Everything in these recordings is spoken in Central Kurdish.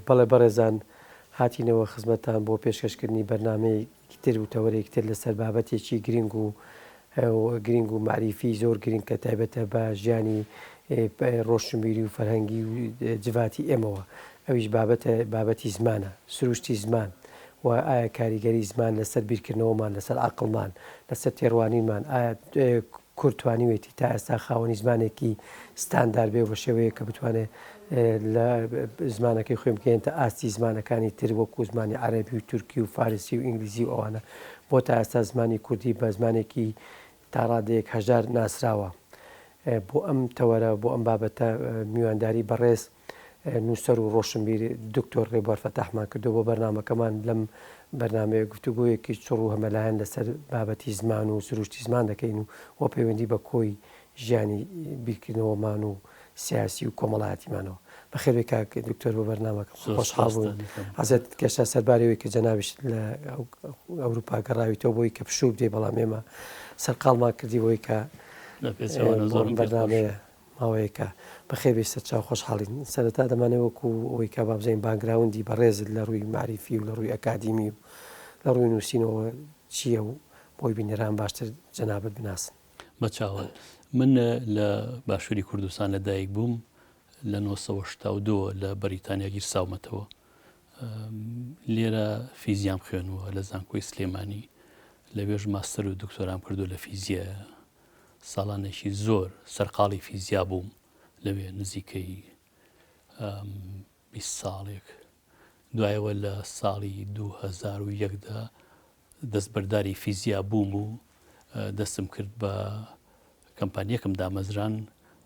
بەڵێ بەڕێزان هاتینەوە خزمەتتان بۆ پێشکەشکردنی بەرنامەیەکی تر و تەوەرێکی تر لەسەر بابەتێکی گرنگ و گرنگ و مەعریفی زۆر گرنگ کە تایبەتە بە ژیانی ڕۆشنبیری و فەرهەنگی و جڤاتی ئێمەوە ئەویش بابەتە بابەتی زمانە سروشتی زمان و ئایا کاریگەری زمان لەسەر بیرکردنەوەمان لەسەر عەقڵمان لەسەر تێڕوانینمان ئایا کورد توانیوێتی تا ئێستا خاوەنی زمانێکی ستاندار بێ و بە شێوەیەک کە بتوانێت لە زمانەکەی خۆی بگەیەنتە ئاستی زمانەکانی تر وەکو زمانی عەرەبی و تورکی و فارسی و ئینگلیزی و ئەوانە بۆ تا ئێستا زمانی کوردی بە زمانێکی تا ڕادەیەک هەژار ناسراوە بۆ ئەم تەوەرە بۆ ئەم بابەتە میوانداری بەڕێز نووسەر و ڕۆشنبیر دکتۆر ڕێبوار فەتاحمان کردووە بۆ بەرنامەکەمان، لەم بەرنامەیە گفتوگۆیەکی چڕ و هەمەلایەن لەسەر بابەتی زمان و سروشتی زمان دەکەین و و پەیوەندی بە کۆی ژیانی بیرکردنەوەمان و سیاسی و کۆمەڵایەتیمانەوە. بەخێربێی کاک دکتۆر بۆ بەرنامەکە. زۆر خۆشحاڵ بووین. سوپاستان دەکەم. عەزێتت کێشا سەرباری ئەوەی کە جەنابیشت لە ئەوروپا گەڕاویتەوە بۆی کە پشوو بدەی بەڵام ئێمە سەرقاڵمان کردی بۆی کە لە پێچەوانە بۆ ئەم زۆرم پێ خۆشە. بەرنامەیە ماوەیەکە. بەخێر بێی سەرچاو خۆشحاڵین. سەرەتا دەمانەوێ وەکو ئەوەی کە با بزانین background ی بەڕێزت لە ڕووی مەعریفی و لە ڕووی ئەکادیمی و لە ڕووی نووسینەوە چییە و بۆی بینەران باشتر جەنابت بناسن. بە چاوان. من لە باشووری کوردستان لە دایک بووم لە 1972 لە بەریتانیا گیرساومەتەوە. لێرە فیزیام خوێنووە لە زانکۆی سلێمانی لەوێش ماستەر و دکتۆرام کردو لە فیزیایە. ساڵانێکی زۆر سەرقاڵی فیزیا بووم لەوێ نزیکەی 20 ساڵێک دوایەوە لە ساڵی 2001 دا دەستبەرداری فیزیا بووم و دەستم کرد بە کەمپانیەکم دامەزران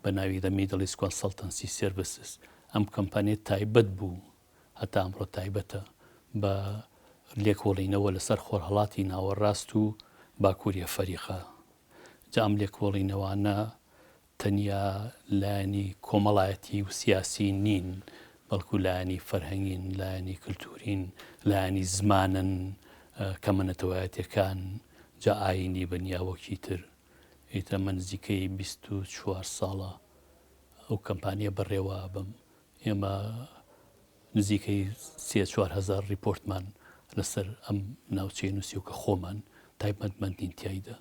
بە ناوی The Middle East Consultancy Services ئەم کەمپانیە تایبەت بوو هەتا ئەمڕۆ تایبەتە بە لێکۆڵینەوە لەسەر خۆرهەڵاتی ناوەڕاست و باکووری ئەفەریقا. جا ئەم لێکۆڵینەوانە تەنیا لایەنی کۆمەڵایەتی و سیاسی نین، بەڵکو لایەنی فەرهەنگین، لایەنی کلتورین، لایەنی زمانن، کەمە نەتەوایەتیەکان، جا ئایینی بن یا وەکی تر. ئیتر ئەمە نزیکەی 24 ساڵە ئەو کەمپانیە بەڕێوە ئەبەم. ئێمە نزیکەی سێ 4000 ڕیپۆرتمان لەسەر ئەم ناوچەیە نووسیوە کە خۆمان تایبەتمەندین تیایدا.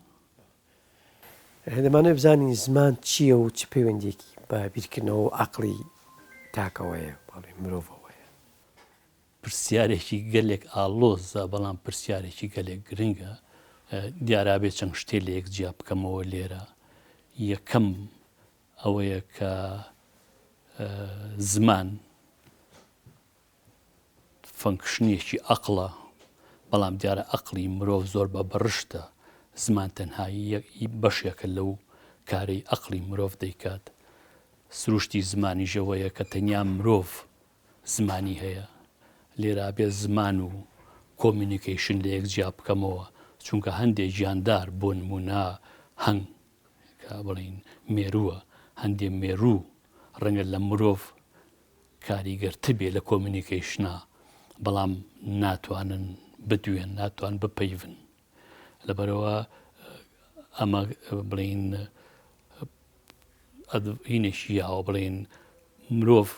دەمانەوێت بزانین زمان چییە و چ پەیوەندییەکی بە بیرکردنەوە و عەقڵی تاکەوە هەیە، بەڵێ مرۆڤەوە هەیە؟ پرسیارێکی گەلێک ئاڵۆزە، بەڵام پرسیارێکی گەلێک گرنگە. دیارە ئەبێ چەند شتێ لە یەک جیا بکەمەوە لێرە. یەکەم ئەوەیە کە زمان function ێکی ئەقڵە، بەڵام دیارە ئەقڵی مرۆڤ زۆر بە بڕشتە، زمان تەنها بەشێکە لەو کارەی ئەقڵی مرۆڤ دەیکات. سروشتی زمانیش ئەوەیە کە تەنیا مرۆڤ زمانی هەیە. لێرە ئەبێ زمان و communication لە یەک جیا بکەمەوە، چونکە هەندێ گیاندار بۆ نموونە هەنگ کە بڵێین مێرووە، هەندێ مێروو ڕەنگە لە مرۆڤ کاریگەرتر بێ لە communication ا، بەڵام ناتوانن بدوێن، ناتوان بپەیڤن. لەبەرئەوە ئەمە بڵێین هینێکی یاوە بڵێین مرۆڤ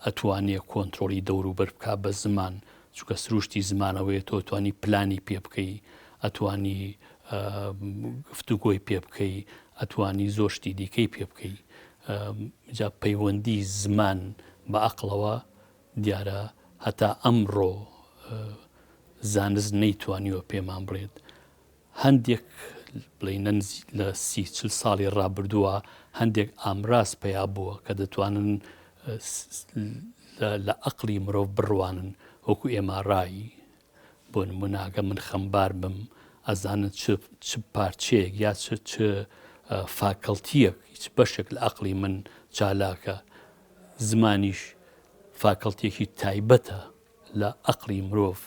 ئەتوانێ کۆنترۆڵی دەوروبەر بکا بە زمان، چونکە سروشتی زمان ئەوەیە تۆ ئەتوانی پلانی پێ بکەی، ئەتوانی گفتوگۆی پێ بکەی، ئەتوانی زۆر شتی دیکەی پێ بکەی. جا پەیوەندی زمان بە ئەقڵەوە دیارە هەتا ئەمڕۆ زانست نەیتوانیوە پێمان بڵێت. هەندێک بڵێین لە سی چل ساڵی ڕابردووە هەندێک ئامراز پەیا بووە کە دەتوانن لە ئەقلی مرۆڤ بڕوانن وەکو MRI بۆ نمونە ئەگە من خەمبار بم ئەزانن چ چ پارچەیەک یا چ چ faculty یەک هیچ بەشێک لە ئەقلی من چالاکە زمانیش faculty ێکی تایبەتە لە ئەقلی مرۆڤ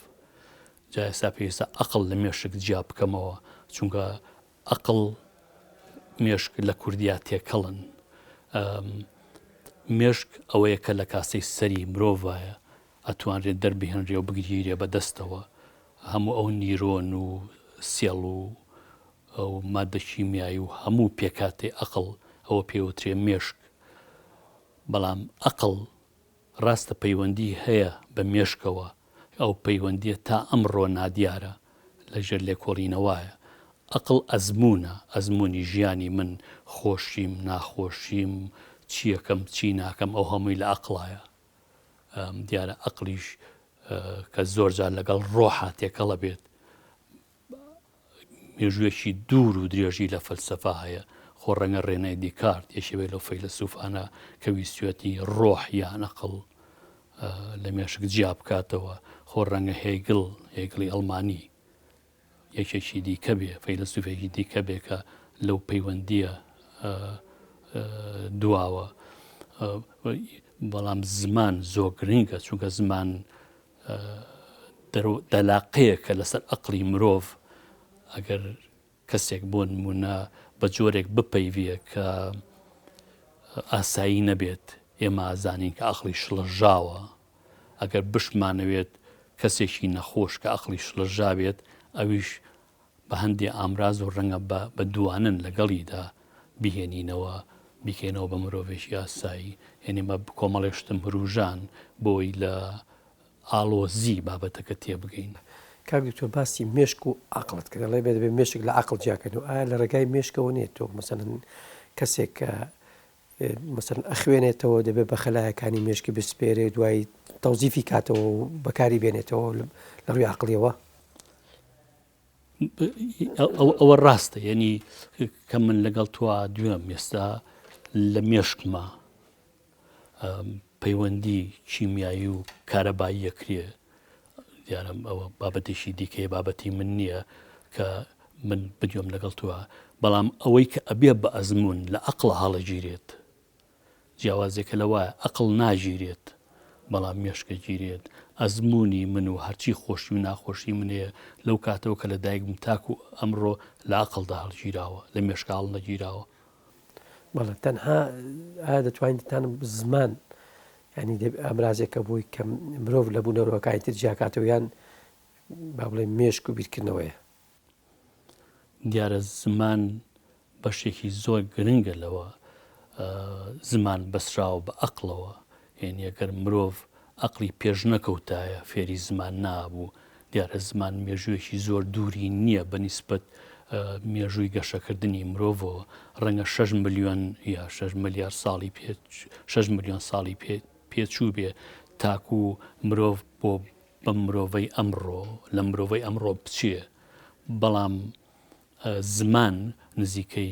جا ئێستا پێویستە ئەقڵ لە مێشک جیا بکەمەوە چونکە ئەقڵ مێشک لە کوردیا تێکەڵن مێشک ئەوەیە کە لە کاسەی سەری مرۆڤایە ئەتوانرێت دەربهێنرێ و بگیرێ بە دەستەوە هەموو ئەو نیرۆن و سێڵ و ئەو مادە کیمیایی و هەموو پێکاتەی ئەقڵ ئەوە پێوترێ مێشک بەڵام ئەقڵ. ڕاستە پەیوەندی هەیە بە مێشکەوە، ئەو پەیوەندییە تا ئەمڕۆ نادیارە، لە ژێر لێکۆڵینەوایە. ئەقڵ ئەزموونە، ئەزموونی ژیانی من، خۆشیم، ناخۆشیم، چییەکەم، چی ناکەم، ئەو هەمووی لە ئەقڵایە. دیارە ئەقڵیش کە زۆر جار لەگەڵ ڕۆحا تێکەڵە بێت، مێژوویەکی دوور و درێژی لە فەلسەفە هەیە، خۆ ڕەنگە ڕێنای دیکارت یەکێ بێت لەو فەیلەسوفانە کە ویستویەتی ڕۆح یان ئەقڵ لە مێشک جیا بکاتەوە، خۆ ڕەنگە هێگڵ، هێگڵی ئەڵمانی یەکێکی دیکە بێ، فەیلەسوفێکی دیکە بێ کە لەو پەیوەندییە دواوە. بەڵام زمان زۆر گرنگە، چونکە زمان دەلاقەیەکە لەسەر ئەقڵی مرۆڤ، ئەگەر کەسێک بۆ نموونە بە جۆرێک بپەیڤێ کە ئاسایی نەبێت، ئێمە ئەزانین کە ئەقڵی شڵەژاوە، ئەگەر بشمانەوێت کەسێکی نەخۆش کە ئەقڵی شڵەژابێت ئەویش بە هەندێ ئامراز و ڕەنگە بە بە دوانن لەگەڵیدا بیهێنینەوە بیکەینەوە بە مرۆڤێکی ئاسایی یعنی مە کۆمەڵێک شتم هروژان بۆی لە ئاڵۆزی بابەتەکە تێبگەین. کاک دکتۆر باسی مێشک و عەقڵت کرد ئەڵێ دەبێ مێشک لە عەقڵ جیاکەینەوە ئایا لە ڕێگای مێشکەوە نیە تۆ مەسەلەن کەسێک کە مەسەلەن ئەخوێنێتەوە دەبێ بە خەلایەکانی مێشکی بسپێرێ دوای تەوزیفی کاتەوە و بەکاری بێنێتەوە لە ڕووی عەقڵیەوە؟ ئەوە ڕاستە یعنی کە من لەگەڵ تۆ دوێم ئێستا لە مێشکما پەیوەندی کیمیایی و کارەبایی ئەکرێ دیارە ئەوە بابەتێکی دیکەیە بابەتی من نییە کە من بدوێم لەگەڵ تۆ بەڵام ئەوەی کە ئەبێ بە ئەزمون لە ئەقڵە هەڵەگیرێت جیاوازێکە لەوە ئەقڵ ناگیرێت بەڵام مێشکە گیرێت ئەزمموی من و هەرچی خۆشی و ناخۆشی منەیە لەو کاتەوە کە لە دایکم تاکو ئەمڕۆ لە ئەقڵدا هەڵگیراوە لە مێشکە هەڵنەگیراوە بەڵێ تەنها ئایا دەتوانین تانم زمان ینی ئامرازێکە بۆی کە مرۆڤ لە بوونەرەوەکانی تر جیاکاتەوە یان با بڵێ مێشک و بیرکردنەوەیە؟ دیارە زمان بەشێکی زۆر گرنگە لەوە زمان بەسراوە بە ئەقڵەوە یعنی ئەگەر مرۆڤ ئەقڵی پێش نەکەوتایە فێری زمان نابوو دیارە زمان مێژوویەکی زۆر دووری نییە بە نیسبەت مێژووی گەشەکردنی مرۆڤەوە، ڕەنگە شەش ملیۆن یا شەش ملیار ساڵی پێ شەش ملیۆن ساڵی پێ پێچوو بێ تاکوو مرۆڤ بۆ بەم مرۆڤەی ئەمڕۆ لە مرۆڤەی ئەمڕۆ بچێ بەڵام زمان نزیکەی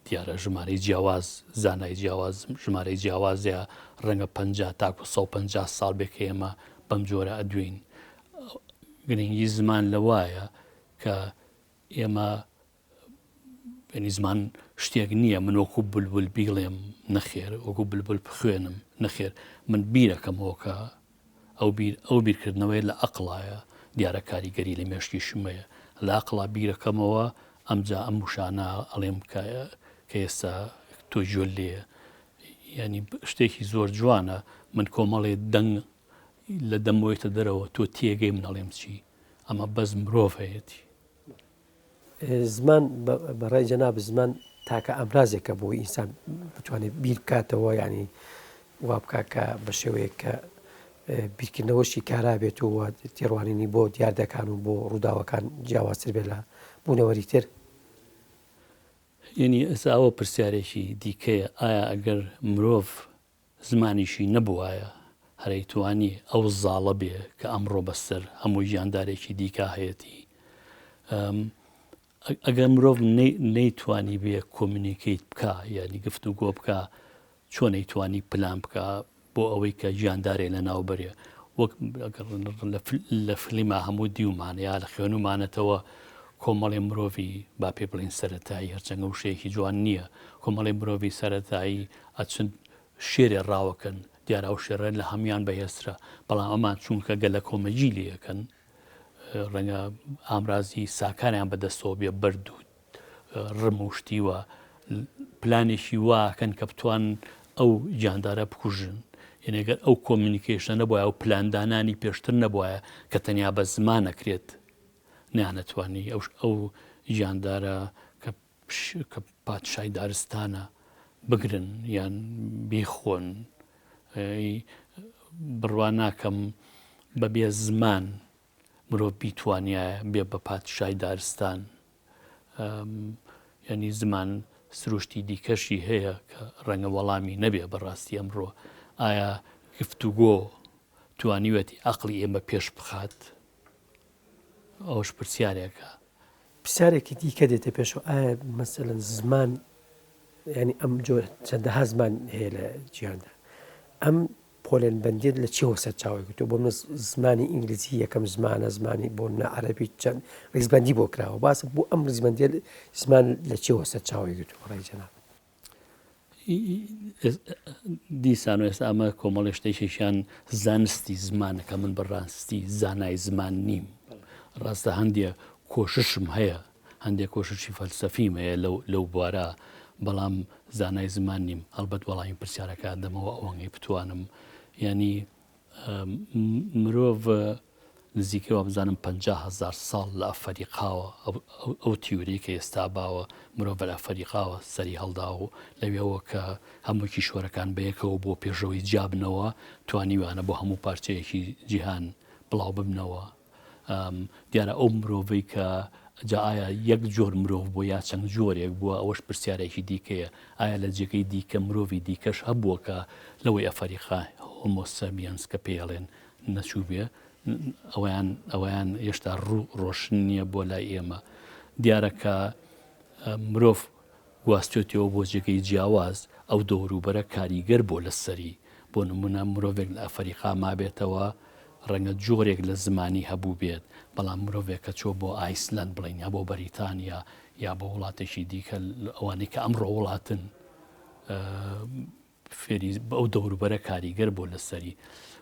دیارە ژمارەی جیاواز زانای جیاواز ژمارەی جیاوازە ڕەنگە 50 تاکو 150 ساڵ بێ کە ئێمە بەم جۆرە ئەدوێین گرنگی زمان لەوایە کە ئێمە ینی زمان شتێک نییە من وەکو بولبول بیڵێم نەخێر وەکو بلبل بخوێنم نەخێر من بیرەکەمەوە کە ئەو بیر ئەو بیرکردنەوەیە لە ئەقڵایە، دیارە کاریگەری لە مێشکیشم هەیە. لە ئەقڵا بیرەکەمەوە ئەمجا ئەم وشانە ئەڵێم کە کە ئێستا تۆ گوێت لێیە. یانی شتێکی زۆر جوانە من کۆمەڵێ دەنگ لە دەمەوەیتە دەرەوە تۆ تێگەی من ئەڵێم چی. ئەمە بەس مرۆڤ هەیەتی. زمان بە ڕای جەنابت زمان تاکە ئامرازێکە بۆ ئینسان بتوانێت بیر بکاتەوە یعنی وا بکات کە بە شێوەیەک کە بیرکردنەوەشی کارا بێت و تێڕوانینی بۆ دیاردەکان و بۆ ڕووداوەکان جیاوازتر بێت لە بوونەوەری تر. یعنی ئێستا ئەوە پرسیارێکی دیکەیە ئایا ئەگەر مرۆڤ زمانیشی نەبوایە هەر ئەیتوانی ئەو زاڵە بێ کە ئەمڕۆ بەسەر هەموو گیاندارێکی دیکە هەیەتی. ئەگەر مرۆڤ نەیتوانی بێ communicate بکا یعنی گفتوگۆ بکا چۆن ئەیتوانی پلان بکا بۆ ئەوەی کە گیاندارێ لە ناو بەرێ وەک لە فلیما هەموو دیومانە یا لە خوێنومانەتەوە کۆمەڵێ مرۆڤی با پێ بڵین سەتایی هەرچەنگە وشەیەکی جوان نییە کۆمەڵی مرۆڤی سەتایی ئەچن شێرێ ڕاوەکەن، دیارە ئەو شێرە لە هەموان بەهێزترە، بەڵام ئەمان چونکە گەلەکۆمەگی لێ ئەکەن، ڕەنگە ئامرازی ساکاریان بەدەستەوە بێ، بەرد و ڕم و شتی وا، پلانێکی وا ئەکەن کە بتوان ئەو گیاندارە بکوژن. یعنی گەر ئەو communication ە نەبوایە، ئەو پلاندانانی پێشتر نەبوایە کە تەنیا بە زمان ئەکرێت، نەیانەتوانی ئەو گیاندارە کە کە پادشای دارستانە بگرن یان بیخۆن. بڕوا ناکەم بەبێ زمان مرۆڤ بیتوانیایە بێ بە پادشای دارستان. یانی زمان سروشتی دیکەشی هەیە کە ڕەنگە وەڵامی نەبێ بەڕاستی ئەمڕۆ. ئایا گفتوگۆ توانیویەتی ئەقڵی ئێمە پێش بخات؟ ئەوەش پرسیارێکە. پرسیارێکی دیکە دێتە پێشەوە ئایا مەسەلەن زمان یانی ئەم جۆر چەندەها زمان هەیە لە جیهاندا ئەم پۆلێنبەندیت لە چیەوە سەرچاوەی گرتووە بۆ منە زمانی ئینگلیزی یەکەم زمانە زمانی بۆ منە عەرەبی چەند ڕیزبەندی بۆ کراوە باسم بۆ ئەم ڕیزبەندیە زمان لە چیەوە سەرچاوەی گرتووە ڕای جەنابت؟ دیسان و ئێستا ئەمە کۆمەڵی شتێکیان زانستی زمانە کە من بەڕاستی زانای زمان نیم ڕاستە هەندێ کۆششم هەیە هەندێک کۆششی فەلسەفیم هەیە لەو لەو بوارە بەڵام زانای زمان نیم هەڵبەت وەڵامی پرسیارەکە دەمەوە ئەوەنگەی بتوانم ینی مرۆڤ نزیکەی وابزانم 50 هەزار ساڵ لە ئەفەریقاوە ئەو تیوری کە ئێستا باوە مرۆڤ لە ئەفەریقاوە سەری هەڵدا و لەوێەوە کە هەموو کیشوەرەکان بەیەکەوە بۆ پێشەوەی جیابنەوە توانیویانە بۆ هەموو پارچەیەکی جیهان بڵاو ببنەوە دیارە ئەو مرۆڤەی کە جا ئایا یەک جۆر مرۆڤ بووە یا چەند جۆرێک بووە ئەوەش پرسیارێکی دیکەیە ئایا لە جێگەی دیکە مرۆڤی دیکەش هەبووە کە لەوەی ئەفەریقا Homo sapiens کە پێڵێن نەچوو بێ ئەویان ئەویان هێشتا ڕوو ڕۆشن نییە بۆ لای ئێمە دیارە کە مرۆڤ گواستوێتیەوە بۆ جێگەی جیاواز، ئەو دەوروبەرە کاریگەر بووە لەسەری، بۆ نموونە مرۆڤێک لە ئەفەریقا مابێتەوە ڕەنگە جۆرێک لە زمانی هەبووبێت، بەڵام مرۆڤێک کە چووە بۆ ئایسلەند بڵێین یا بۆ بەریتانیا یا بۆ وڵاتێکی دیکە ئەوانەی کە ئەمڕۆ وڵاتن فێری ئەو دەوروبەرە کاریگەر بووە لەسەری.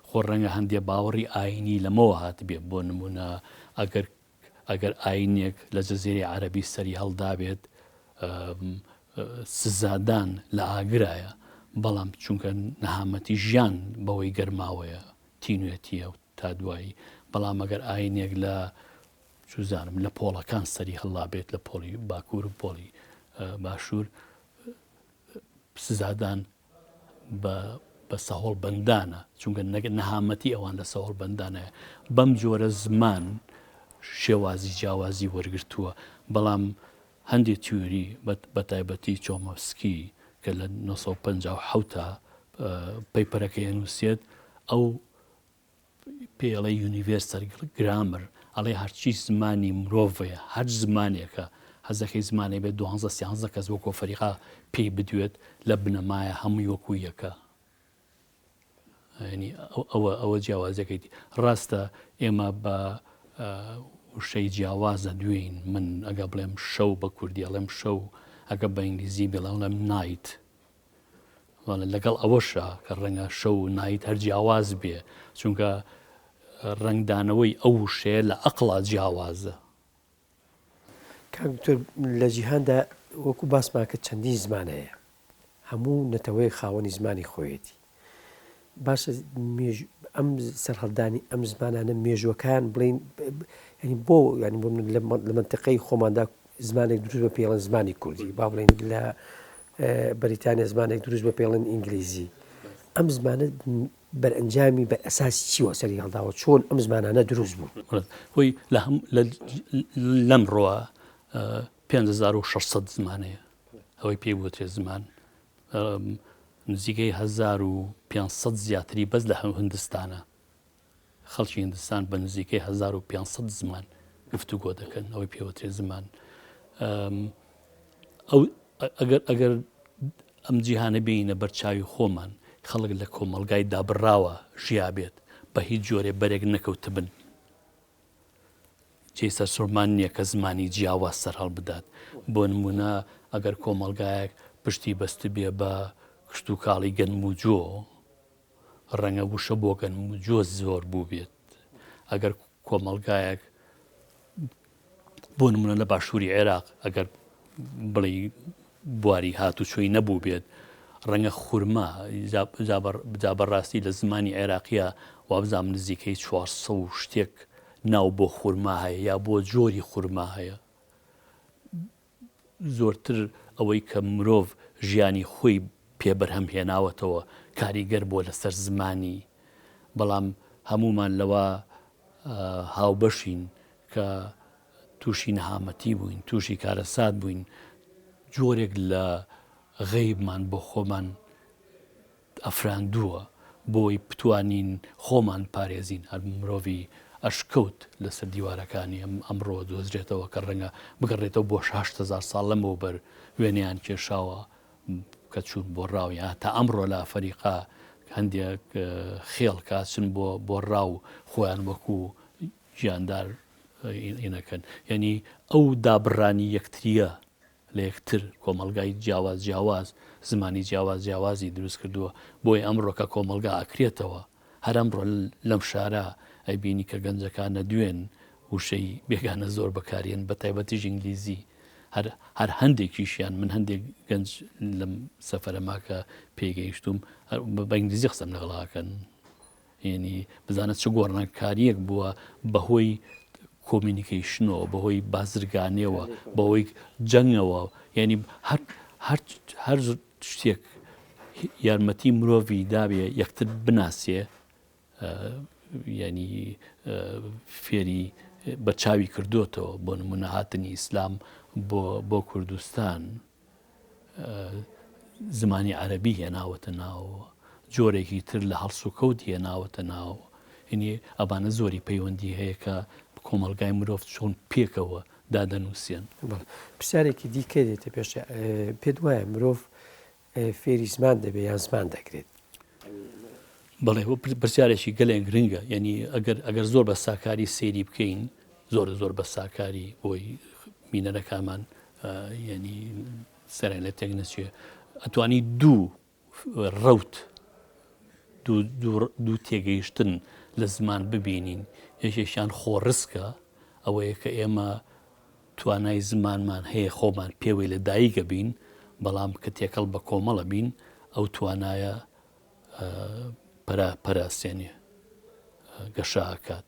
خۆ ڕەنگە هەندێ باوەڕی ئایینی لەمەوە هاتبێ، بۆ نموونە ئەگەر ئەگەر ئاینێک لە جەزیرەی عەرەبی سەری هەڵدابێت سزادان لە ئاگرایە، بەڵام چونکە نەهامەتی ژیان بەوەی گەرماوەیە تینوێتیە و تا دوایی، بەڵام ئەگەر ئاینێک لە چوزانم لە پۆڵەکان سەری هەڵابێت لە پۆڵی باکوور و پۆڵی باشوور سزادان بە بە سەهۆڵ بەندانە چونکە نەهامەتی ئەوان لە سەهۆڵ بەندانەیە بەم جۆرە زمان شێوازی جیاوازی وەرگتووە بەڵام هەندێک تیوری بە تایبەتی چۆمۆسکی کە لە 1950 paper ەکەی نووسێت ئەو پێی ئەڵێ universal grammar، ئەڵێ هەرچی زمانی مرۆڤەیە، هەر زمانێکە، حەزەکەی زمانێک بێت دوانزە سیانزە کەس وەکۆ فەریقا پێی بدوێت، لە بنەمایە هەمووی وەکوو یەکە. یعنی ئەوە ئەوە جیاوازیەکەیتی. ڕاستە ئێمە بە وشەی جیاوازە دوێین، من ئەگە بڵێم شەو بە کوردی ئەڵێم شەو، ئەگە بە ئینگلیزی بڵێم ئەڵێم night. بەڵێ لەگەڵ ئەوەشا کە ڕەنگە شەو و night هەر جیاواز بێ چونکە ڕەنگدانەوەی ئەو وشەیە لە ئەقڵا جیاوازە. کاک دکتۆر لە جیهاندا وەکو باسمان کرد چەندین زمان هەیە هەموو نەتەوەیەک خاوەنی زمانی خۆیەتی باشە ئەم سەرهەڵدانی ئەم زمانانە مێژوەکان بڵین ینی بۆ ینی بۆ لە منتیقەی خۆماندا زمانێک دروست بە پێڵن زمانی کوردی با بڵێن لە بەریتانیا زمانێک دروست بە پێڵن ئینگلیزی ئەم زمانە بەرئەنجامی بەر ئەساسی چیوە سەری هەڵداوە چۆن ئەم زمانانە دروست بوو خۆی لە هەم لەم ڕوە 5600 زمانەیە ئەوەی پێی وترێ زمان نزیکەی 1500 زیاتری بەس لە هندستانە خەڵکی هندستان بە نزیکەی 1500 زمان گفتوگۆ دەکەن ئەوەی پێوەترێ زمان ئەو ئەگەر ئەگەر ئەم جیهانە بینە بەرچاوی خۆمان خەڵک لە کۆمەڵگای دابڕاوە ژیابێت بە هیچ جۆرێ بەرێک نەکەوتبن جێی سەرسوڕمان نییە کە زمانی جیاواز سەرهەڵبدات. بۆ نموونە ئەگەر کۆمەڵگایەک پشتی بەستبێ بە کشتوکاڵی گەنم و جۆ، ڕەنگە وشە بۆ گەنم و جۆ زۆر بووبێت. ئەگەر کۆمەڵگایەک بۆ نموونە لە باشووری عێراق ئەگەر بڵێی بواری هاتوچۆی نەبووبێت، ڕەنگە خورما، جا بەڕاستی لە زمانی عێراقییا وابزانم نزیکەی 400 و شتێک ناو بۆ خورما هەیە یا بۆ جۆری خورما هەیە. زۆرتر ئەوەی کە مرۆڤ ژیانی خۆی پێ بەرهەم هێناوەتەوە کاریگەر بووە لەسەر زمانی. بەڵام هەموومان لەوە هاوبەشین کە تووشی نەهامەتی بووین، تووشی کارەسات بووین، جۆرێک لە غەیبمان بۆ خۆمان ئەفراندووە بۆی بتوانین خۆمان پارێزین. هەر مرۆڤی ئەشکەوت لەسەر دیوارەکانی ئەم ئەمڕۆ دۆزرێتەوە کە ڕەنگە بگەڕێتەوە بۆ 8000 ساڵ لەمەوبەر وێنەیان کێشاوە کە چوون بۆ ڕاو یا تا ئەمڕۆ لە ئەفەریقا هەندێک خێڵ کە ئەچن بۆ بۆ ڕاو خۆیان وەکو گیاندار ئینەکەن یعنی ئەو دابڕانی یەکتریە لە یەکتر کۆمەڵگای جیاواز جیاواز زمانی جیاواز جیاوازی دروست کردووە بۆیە ئەمڕۆ کە کۆمەڵگا ئەکرێتەوە هەر ئەمڕۆ لەم شارە ئەیبینی کە گەنجەکان نەدوێن وشەی بێگانە زۆر بەکارێن بە تایبەتیش ئینگلیزی هەر هەر هەندێکیشیان من هەندێک گەنج لەم سەفەرەما کە پێگەیشتوم بە ئینگلیزی قسەم لەگەڵاکەن یعنی بزانە چ گۆڕانکاریەک بووە بەهۆی communication ەوە بەهۆی بازرگانیەوە بەهۆی جەنگەوە یعنی هەر هەر هەر شتێک یارمەتی مرۆڤی دابێ یەکتر بناسێ یعنی فێری بە چاوی کردوتەوە بۆ نمونە هاتنی ئیسلام بۆ بۆ کوردستان زمانی عەربی هێناوەتە ناوەوە جۆرێکی تر لە هەڵسوکەوت هێناوەتە ناوەوە یعنی ئەوانە زۆری پەیوەندی هەیە کە کۆمەڵگای مرۆڤ چۆن پێکەوە دادەنووسێن. بەڵێ پرسیارێکی دیکە دێتە پێش پێت وایە مرۆڤ فێری زمان دەبێ یان زمان دەگرێت؟ بەڵێ پرسیارێکی گەلێک گرنگە یعنی ئەگەر ئەگەر زۆر بە ساکاری سەیری بکەین زۆر زۆر بە ساکاری بۆی بینەرەکانمان یعنی سەرەن لە تێک نەچێ ئەتوانی دوو ڕەوت دوو تێگەیشتن لە زمان ببینین یەکێکیان خۆڕسکە ئەوەیە کە ئێمە توانای زمانمان هەیە خۆمان پێوەی لە دایکە بین بەڵام کە تێکەڵ بە کۆمەڵە بین ئەو توانایە پەرا پەراسێنێ گەشە ئەکات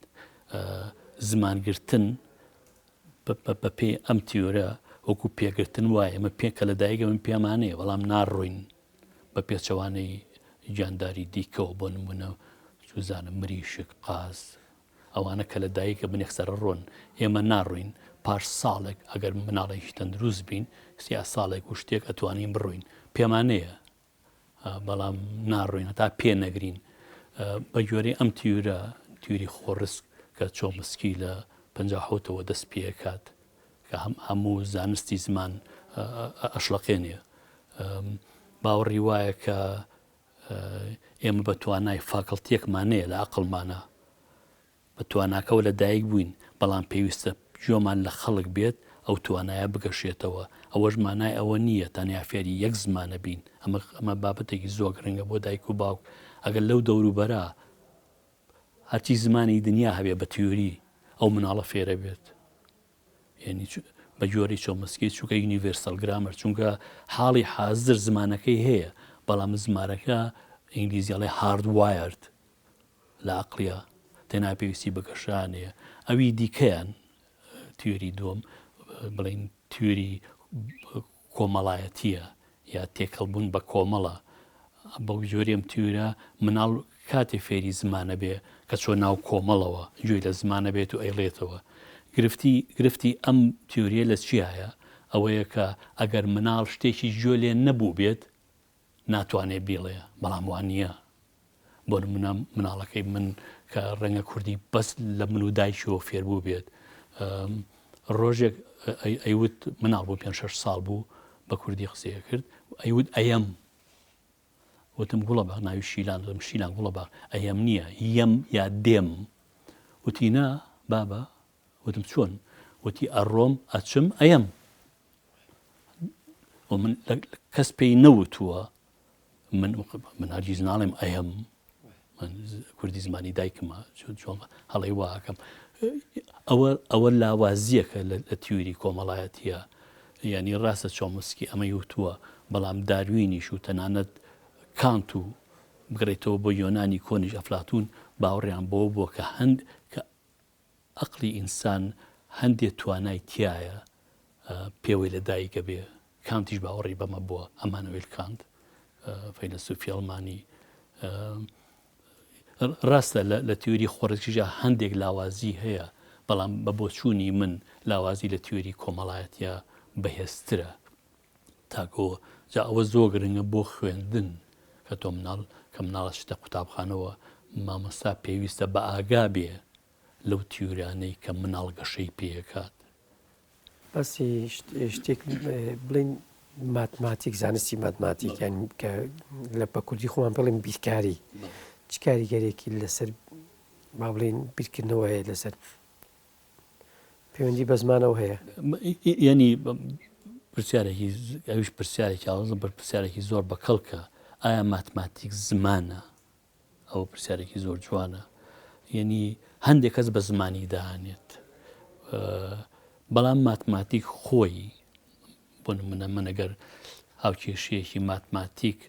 زمانگرتن بەپێی ئەم تیۆرە وەکو پێگرتن وایە ئێمە پێ کە لە دایکە من پێمانەیە بەڵام ناڕۆین بە پێچەوانەی گیانداری دیکەوە بۆ نمونە چوزانم مریشک قاز ئەوانە کە لە دایکە بن یەکسەرە ڕۆن ئێمە ناڕۆین پاش ساڵێک ئەگەر مناڵێکی تەندروست بین سیا ساڵێک و شتێک ئەتوانین بڕۆین پێمانەیە بەڵام ناڕۆین هەتا پێ نەگرین. بە گوێرەی ئەم تیورە، تیوری خۆڕسک کە چۆمسکی لە پەنجا حەوتەوە دەست پێکات کە هەموو زانستی زمان ئەشڵەقێنێ باوەڕی وایە کە ئێمە بە توانای faculty ێکمان نەیە لە ئەقڵمانە بە تواناکەوە لە دایک بووین، بەڵام پێویستە گوێمان لە خەڵک بێت ئەو توانایە بگەشێتەوە، ئەوەش مانای ئەوە نییە تەنیا فێری یەک زمانە بین، ئەمە ئەمە بابەتێکی زۆر گرنگە بۆ دایک و باوک، ئەگەر لەو دەوروبەرە هەرچی زمانی دنیا هەبێ بە تیۆری ئەو مناڵە فێرە بێت، یعنی بە جۆری چۆمسکی چونکە universal grammar چونکە حاڵی حازر زمانەکەی هەیە بەڵام زمانەکە ئینگلیزی ئەڵێ hardwired لە عەقڵیا تەنها پێویستی بە گەشانەیە. ئەوی دیکەیان تیۆری دووەم بڵین تیۆری کۆمەڵایەتیە یا تێکەڵبوون بە کۆمەڵە بەو جۆری ئەم تیورە مناڵ کاتێ فێری زمانە بێ کە چۆ ناو کۆمەڵەوە گوێی لە زمانە بێت و ئەیڵێتەوە گرفتی گرفتی ئەم تیوریە لە چیایە ئەوەیە کە ئەگەر مناڵ شتێکی گوێ لێ نەبوو بێت ناتوانێ بیڵێ بەڵام وانە بۆ نمونە مناڵەکەی من کە ڕەنگە کوردی بەس لە من و دایکیەوە فێر بوو بێت ڕۆژێک ئەیوت مناڵ بوو پێ شش ساڵ بوو بە کوردی قسەیە کرد ئەیوت ئەیەم وتم گوڵە باغ ناوی شیلان دەم شیلان گوڵە باغ ئەیەم نییە یەم یا دێم وتی نا بابە وتم چۆن وتی ئەڕۆم ئەچم ئەیەم و من کەس پێی نەوتووە من من هەرگیز ناڵێم ئەیەم من کوردی زمانی دایکمە چۆن هەڵی واکەم ئەوە ئەوە لاوازیەکە لە تیوری کۆمەڵایەتیە یعنی ڕاستە چۆمسکی ئەمەی وتووە بەڵام داروینیش و تەنانەت کانت و بگەڕێتەوە بۆ یۆنانی کۆنیش ئەفلاتون باوەڕیان بۆ بووە کە هەند کە ئەقڵی ئینسان هەندێ توانای تیایە پێوەی لە دایکە بێ کانتیش باوەڕی بەمە بووە، ئەمانوێل کانت فەیلەسوفی ئەڵمانی. ڕاستە لە تیۆری خۆڕسکیشا هەندێک لاوازی هەیە، بەڵام بە بۆچوونی من لاوازی لە تیۆری کۆمەڵایەتیا بەهێزترە. تاکۆ جا ئەوە زۆر گرنگە بۆ خوێندن کە تۆ مناڵ کە مناڵ ئەچێتە قوتابخانەوە مامۆستا پێویستە بە ئاگا بێ لەو تیورانەی کە مناڵ گەشەی پێکات. باسی شتێک بڵین ماتماتیک زانستی ماتماتیک یان کە لە بە کوردی خۆمان بڵێن بیرکاری چ کاریگەرێکی لەسەر با بڵێین بیرکردنەوە هەیە لەسەر پەیوەندی بە زمانەوە هەیە؟ یعنی پرسیارێکی ئەویش پرسیارێکی ئاڵۆزە بەر پرسیارێکی زۆر بە کەڵکە ئایا ماتماتیک زمانە؟ ئەوە پرسیارێکی زۆر جوانە یعنی هەندێک کەس بە زمانی دانێت بەڵام ماتماتیک خۆی بۆ نمونە من ئەگەر هاوکێشەیەکی ماتماتیک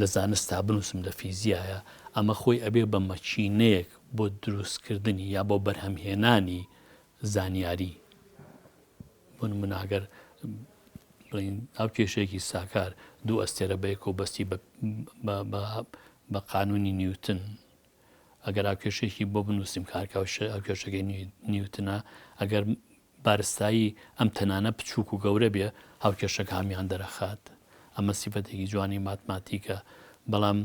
لە زانستا بنووسم لە فیزیایە ئەمە خۆی ئەبێ بە مەکینەیەک بۆ دروستکردنی یا بۆ بەرهەمهێنانی زانیاری بۆ نمونە ئەگەر بڵین هاوکێشەیەکی ساکار دوو ئەستێرە بەیەکەوە بەستی بە قانونی نیوتن ئەگەر هاوکێشەیەکی بۆ بنووسیم کە هەر هاوکێشەکەی نیوتنە ئەگەر بارستایی ئەم تەنانە بچووک و گەورە بێ هاوکێشەکە هەمیان دەرەخات ئەمە سیفەتێکی جوانی ماتماتیکە بەڵام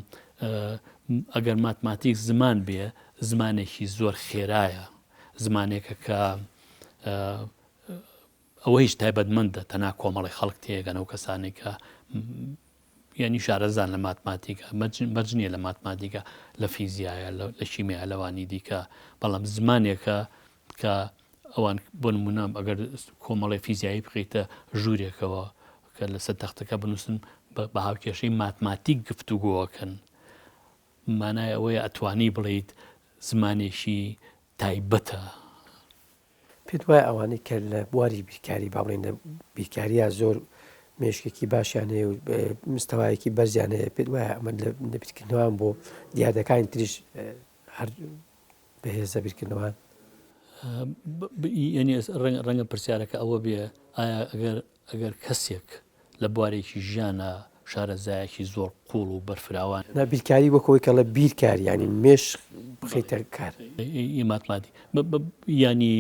ئەگەر ماتماتیک زمان بێ زمانێکی زۆر خێرایە زمانێکە کە ئەوە هیچ تایبەتمەندە تەنها کۆمەڵی خەڵک تێگەن ئەو کەسانێک کە یعنی شارەزان لە ماتماتیکا مەرج نییە لە ماتماتیکا لە فیزیایە لە کیمیا لەوانی دیکە بەڵام زمانێکە کە ئەوان بۆ نمونە ئەگەر کۆمەڵی فیزیایی بخیتە ژوورێکەوە کە لەسەر تەختەکە بنووسن بە هاوکێشەی ماتماتیک گفتوگۆکەن مانای ئەوەیە ئەتوانی بڵیت زمانێکی تایبەتە. پێت وایە ئەوانەی کە لە بواری بیرکاری با بڵێین لە بیرکارییا زۆر مێشکێکی باشیان هەیە و مستەوایەکی بەرزیان هەیە پێت وایە ئەمە لە بیرکردنەوەیان بۆ دیاردەکانی تریش هەر بەهێزە بیرکردنەوەیان؟ یعنی ڕەنگە پرسیارەکە ئەوە بێ ئایا ئەگەر ئەگەر کەسێک لە بوارێکی ژیانا شارەزایەکی زۆر قووڵ و بەرفراوان. نا بیرکاری وەک ئەوەی کە ئەڵێ بیرکار یانی مێشک بخەیتە کار. ی ماتماتی یانی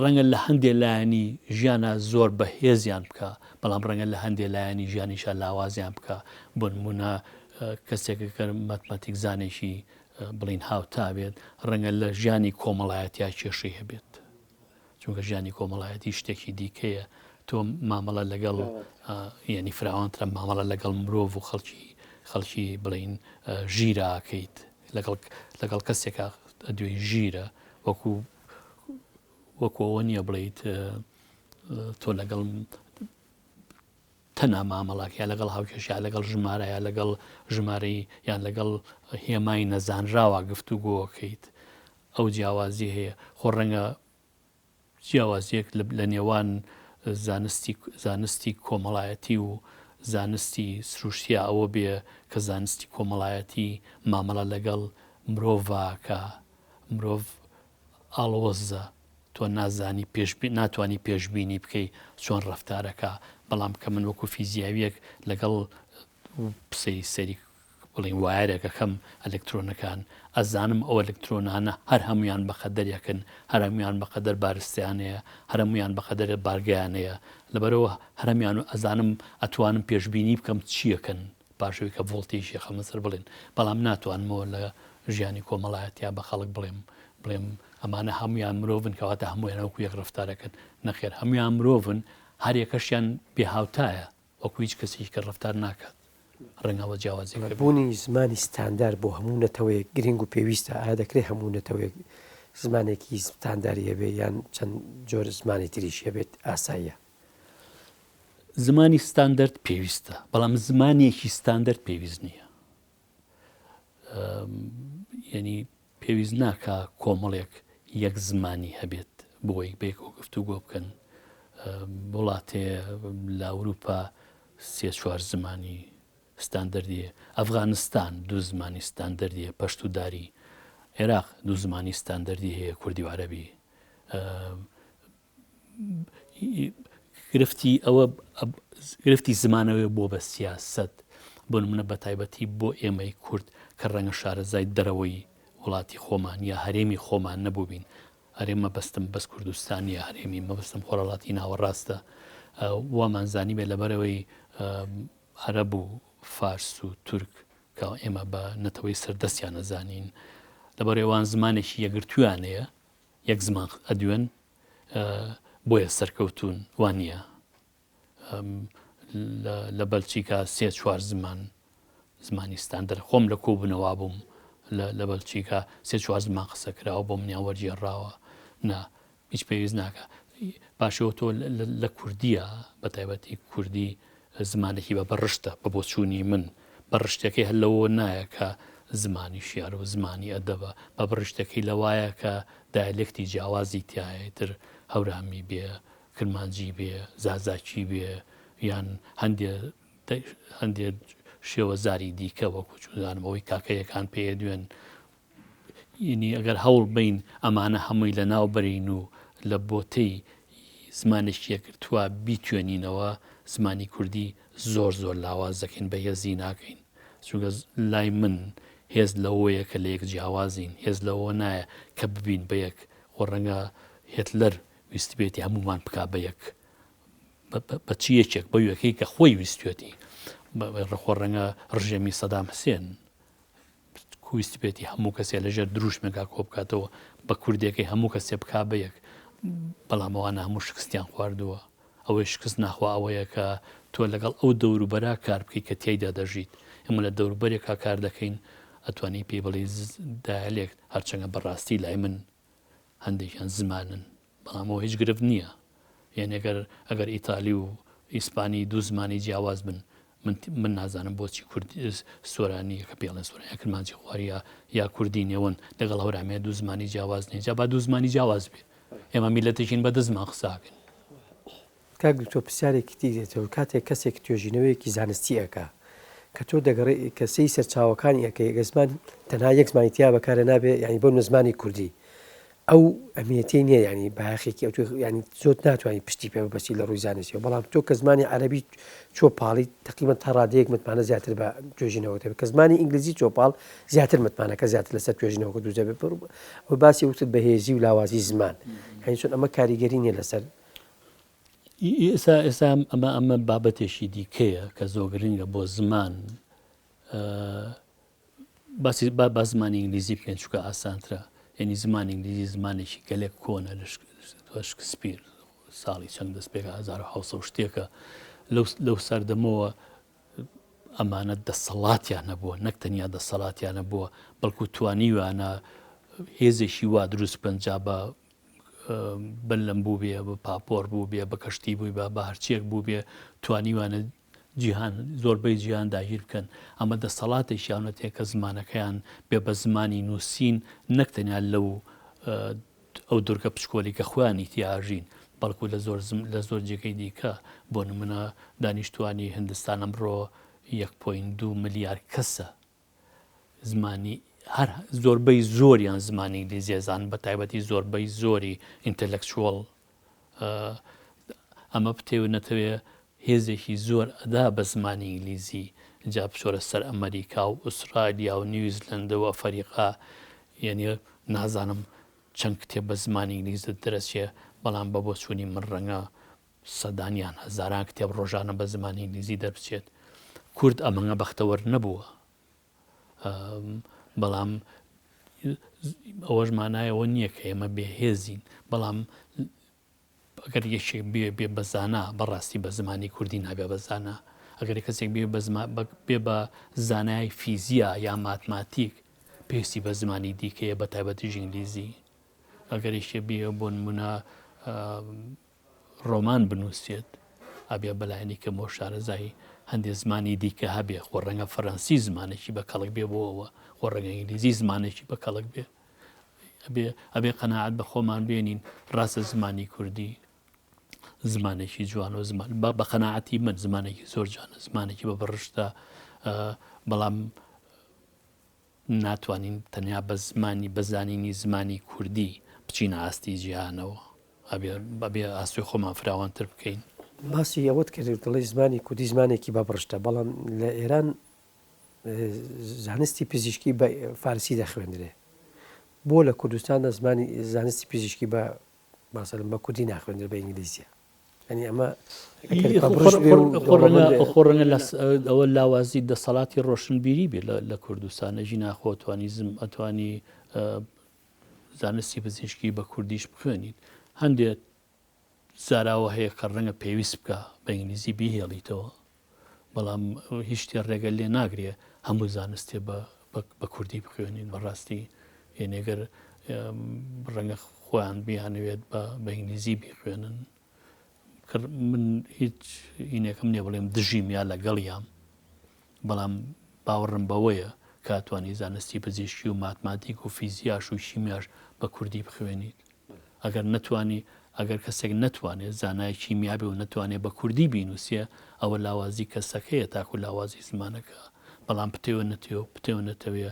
ڕەنگە لە هەندێ لایەنی ژیانا زۆر بەهێزیان بکا بەڵام ڕەنگە لە هەندێ لایەنی ژیانیشا لاوازیان بکا بۆ نموونە کەسێک گەر ماتماتیک زانێکی بڵین هاوتا بێت ڕەنگە لە ژیانی کۆمەڵایەتیا کێشەی هەبێت. چونکە ژیانی کۆمەڵایەتی شتێکی دیکەیە تۆ مامەڵە لەگەڵ یعنی فراوانترە مامەڵە لەگەڵ مرۆڤ و خەڵکی خەڵکی بڵین ژیراکەیت لەگەڵ لەگەڵ کەسێکە دوێی ژیرە وەکو وەکو ئەوە نییە بڵیت تۆ لەگەڵ تەنها مامەڵەک یا لەگەڵ هاوکێش یا لەگەڵ ژمارە یا لەگەڵ ژمارەی یان لەگەڵ هێمای نەزانراوە گفتوگۆکەیت ئەو جیاوازی هەیە خۆ ڕەنگە جیاوازیەک لە نێوان زانستی زانستی کۆمەڵایەتی و زانستی سروشتیا ئەوە بێ کە زانستی کۆمەڵایەتی مامەڵە لەگەڵ مرۆڤکە مرۆڤ ئاڵۆزە تۆ نازانی پێش ناتوانی پێشبینی بکەی چۆن ڕەفتارەکا بەڵام کە من وەکو فیزیاویەک لەگەڵ سەیری سەری بڵین وایەرێک ئەکەم ئەلکترۆنەکان ئەزانم ئەو ئەلکترۆنانە هەر هەمویان بەقەدەر یەکن هەر هەمویان بەقەدەر بارستیان هەیە هەر هەمویان بەقەدەر بارگەیان هەیە لەبەرەوە هەرمیان و ئەزانم ئەتوانم پێشبینی بکەم چیەکەن پاش ئەوەی کە ڤۆڵتێکی ئەخەمە سەر بڵێن بەڵام ناتوانمەوە لە ژیانی کۆمەڵایەتیا بە خەڵک بڵێم بڵێم ئەمانە هەمویان مرۆڤن کەواتە هەمویان وەکو یەک ڕفتارەکەن نەخێر هەمویان مرۆڤن هەر یەکەشیان بێهاوتایە وەکو هیچ کەسێکی کە ڕفتار ناکات ڕەنگەوە جیاوازیەکە بێت. بوونی زمانی ستاندار بۆ هەموو نەتەوەیەک گرنگ و پێویستە، ئایا دەکرێت هەموو نەتەوەیەک زمانێکی ستانداری هەبێت یان چەند جۆر زمانی تریش هەبێت ئاساییە؟ زمانی ستاندەرد پێویستە، بەڵام زمانێکی ستاندەرد پێویست نییە. یعنی پێویست ناکا کۆمەڵێک یەک زمانی هەبێت بۆی بەیەکەوە گفتوگۆ بکەن. وڵاتێ لە ئەوروپا سێ چوار زمانی ستاندەردی هەیە. ئەفغانستان دوو زمانی ستاندەردی هەیە، پەشتو داری. عێراق دوو زمانی ستاندەردی هەیە، کوردی و عەرەبی. گرفتی ئەوە گرفتی زمانەوەی بۆ بە سیاسەت. بۆ نمونە بە تایبەتی بۆ ئێمەی کورد کە ڕەنگە شارەزای دەرەوەی وڵاتی خۆمان یا هەرێمی خۆمان نەبووبین، هەرێم مەبەستم بەس کوردستان نییە، هەرێمی مەبەستم خۆرهەڵاتی ناوەڕاستە، وامان زانیبێ لەبەرئەوەی عەرەب و فارس و تورک کە ئێمە بە نەتەوەی سەردەستیان ئەزانین لەبەر ئەوان زمانێکی یەکگرتوویان هەیە، یەک زمان ئەدوێن بۆیە سەرکەوتوون، وانییە؟ لە بەلچیکا سێ چوار زمان زمانی ستاندەر خۆم لە کۆبوونەوە بووم لە بەلچیکا سێ چوار زمان قسە کراوە بۆ منیان وەرگێڕراوە نا هیچ پێویست ناکە پاشەوە تۆ لە کوردیە بە تایبەتی کوردی زمانێکی بە بەڕشتە بە بۆچوونی من بەڕشتەکەی هەر لەوە نایە کە زمانی شیعر و زمانی ئەدەبە بە بڕشتەکەی لەوایە کە دایلێکتی جیاوازی تایە تر هەورامی بێ کرمانجی بێ، زازاکی بێ یان هەندێ هەندێ شێوەزاری دیکە وەکو چوزانم ئەوەی کاکەیەکان پێ دوێن ینی ئەگەر هەوڵ بین ئەمانە هەمووی لە ناو بەرین و لە بۆتەی زمانێکی یەکگرتووە بیتوێنینەوە زمانی کوردی زۆر زۆر لاواز دەکەین بە هێزی ناکەین چونکە لای من هێز لەوەیە کە لە یەک جیاوازین هێز لەوە نایە کە ببین بە یەک خۆ ڕەنگە هێتلەر ویستبێتی هەموومان بکا بە یەک بە چ یەکێک بە یەکەی کە خۆی ویستێتی ڕخۆ ڕەنگە ڕژێمی سەدام حسێن ویستبێتی هەموو کەسێ لەژێر دروشمێکا کۆ بکاتەوە بە کوردێکەی هەموو کەسێ بکا بە یەک بەڵام ئەوانە هەموو شکستیان خواردووە ئەوەی شکست ناخوا ئەوەیە کە تۆ لەگەڵ ئەو دەوروبەرا کار بکەیت کە تیایدا دەژیت ئێمە لە دەوروبەرێکا کار دەکەین ئەتوانی پێی بڵێی دایالێکت هەرچەندە بەڕاستی لای من هەندێکیان زمانن بەڵام ئەوە هیچ گرفت نییە یعنی ئەگەر ئەگەر ئیتالی و ئیسپانی دوو زمانی جیاواز بن من من نازانم بۆچی کورد سۆرانی کە پێڵێن سۆرانی کرمانجی خواریە یا کوردی نێوەند لەگەڵ هەورامێ دوو زمانی جیاواز نیە جا با دوو زمانی جیاواز بێ ئێمە میلەتێکین بە دە زمان قساکەین. کاک دکتۆر پرسیارێکی تری دێتەوە کاتێک کەسێک توێژینەوەیەکی زانستی ئەکا کە تۆ دەگەڕێ کە سەی سەرچاوەکانی ئەکەی ئەگەر زمان تەنها یەک زمانی تیا بەکارە نابێ یعنی بۆ زمانی کوردی ئەو ئەمیەتەی نییە ینی بایەخێکی ئەو ینی زۆر ناتوانانی پشتی پێ بەسی لە ڕووی زانستیەوە بەڵام تۆ کە زمانی عەربی چۆ پاڵی تقریبا تا ڕادەیەک متمانە زیاتر بە توێژینەوە دەبێت کە زمانی ئینگلیزی چۆ پاڵ زیاتر متمانەکە زیاتر لەسەر توێژینەوەکە دروست دەبێت و باسی وتت بەهێزی و لاوازی زمان یعنی چۆن ئەمە کاریگەری نییە لەسەر ئێستا ئێستا ئەمە ئەمە بابەتێکی دیکەیە کە زۆر گرنگە بۆ زمان باسی با با زمانی ئینگلیزی بکەین چونکە ئاسانترە یعنی زمانی ئینگلیزی زمانێکی گەلێک کۆنە لە شکسپیر ساڵی چەند دەست پێکە 1970 شتێکە لەو لەو سەردەمەوە ئەمانە دەسەڵاتیان هەبووە نەک تەنیا دەسەڵاتیان هەبووە بەڵکو توانیویانە هێزێکی وا دروست بکەن جا بە بەلەم بووبێ بە پاپۆر بووبێ بە کەشتی بووی بە بە هەرچیەک بووبێ توانیوانە جیهان زۆربەی جیهان داگیر بکەن ئەمە دەسەڵاتێکیانەتێ کە زمانەکەیان بێ بە زمانی نووسین نەک تەنیا لەو ئەو دورگە پچکۆلی کە خۆیانی تیاژین بەڵکو لە زۆر لە زۆر جێگەی دیکە بۆ نمونە دانیشتوانی هندستان ئەمڕۆ 1.2 ملیار کەسە زمانی هەر زۆربەی زۆریان زمانی ئینگلیزی ئەزانن بە تایبەتی زۆربەی زۆری intellectual ئەمە بتەوێ نەتەوێ هێزێکی زۆر ئەدا بە زمانی ئینگلیزی جا بچۆرە سەر ئەمریکا و ئوسترالیا و نیوزلەندە و ئەفەریقا یعنی نازانم چەند کتێب بە زمانی ئینگلیزی دەرەچێ بەڵام بە بۆچوونی من ڕەنگە سەدان یان هەزاران کتێب ڕۆژانە بە زمانی ئینگلیزی دەربچێت. کورد ئەمەنگە بەختەوەر نەبووە. بەڵام ئەوەش مانای ئەوە نییە کە ئێمە بێهێزین. بەڵام ئەگەر یەکێک بێ بێ بە زانا بەڕاستی بە زمانی کوردی نابێ بە زانا. ئەگەر کەسێک بێ بێ بە زانای فیزیا یا ماتماتیک پێویستی بە زمانی دیکەیە بە تایبەتیش ئینگلیزی. ئەگەر یەکێ بێ بۆ نمونە ڕۆمان بنووسێت، ئەبێ بەلایەنی کەمەوە شارەزای هەندێ زمانی دیکە هەبێ، خۆ ڕەنگە فەرەنسی زمانێکی بە کەڵک بێ بۆ ئەوە، خۆ ڕەنگە ئینگلیزی زمانێکی بە کەڵک بێ. ئەبێ ئەبێ قەناعەت بە خۆمان بێنین، ڕاستە زمانی کوردی زمانێکی جوان و زمان بە قەناعەتی من زمانێکی زۆر جوانە، زمانێکی بە بڕشتە، بەڵام ناتوانین تەنیا بە زمانی بە زانینی زمانی کوردی بچینە ئاستی جیهانەوە ئەبێ ئەبێ ئاسۆی خۆمان فراوانتر بکەین. باسی ئەوەت کرد دەڵێی زمانی کوردی زمانێکی بەبڕشتە بەڵام لە ئێران. زانستی پزیشکی بە فارسی دەخوێندرێ بۆ لە کوردستاندا زمانی زانستی پزیشکی بە ماسەلەن بە کوردی ناخوێندرێ بە ئینگلیزیە یانی ئەمە خۆ ڕەنگە ئەوە لاوازی دەسەڵاتی ڕۆشنبیری بێ لە کوردستان ئەژینا خۆ توانی زم ئەتوانی زانستی پزیشکی بە کوردیش بخوێنیت هەندێک زاراوە هەیە کە ڕەنگە پێویست بکە بە ئینگلیزی بیهێڵیتەوە بەڵام هیچ شتێ ڕێگە لێ ناگرێ هەموو زانستێ بە کوردی بخوێنین بەڕاستی یعنی گەر ڕەنگە خۆیان بیانەوێت بە ئینگلیزی بیخوێنن من هیچ ئینێکم نییە بڵێم دژیم یا لەگەڵیام بەڵام باوەڕم بەوەیە کە توانی زانستی پزیشکی و ماتماتیک و فیزیاش و شیمیاش بە کوردی بخوێنیت ئەگەر نەتوانی ئەگەر کەسێک نەتوانێت زانای کیمیا بێ و نەتوانێت بە کوردی بینووسێ ئەوە لاوازی کەسەکەیە تاکو لاوازی زمانەکە بەڵام بتەوێ نەتەوێ بتەوێ نەتەوێ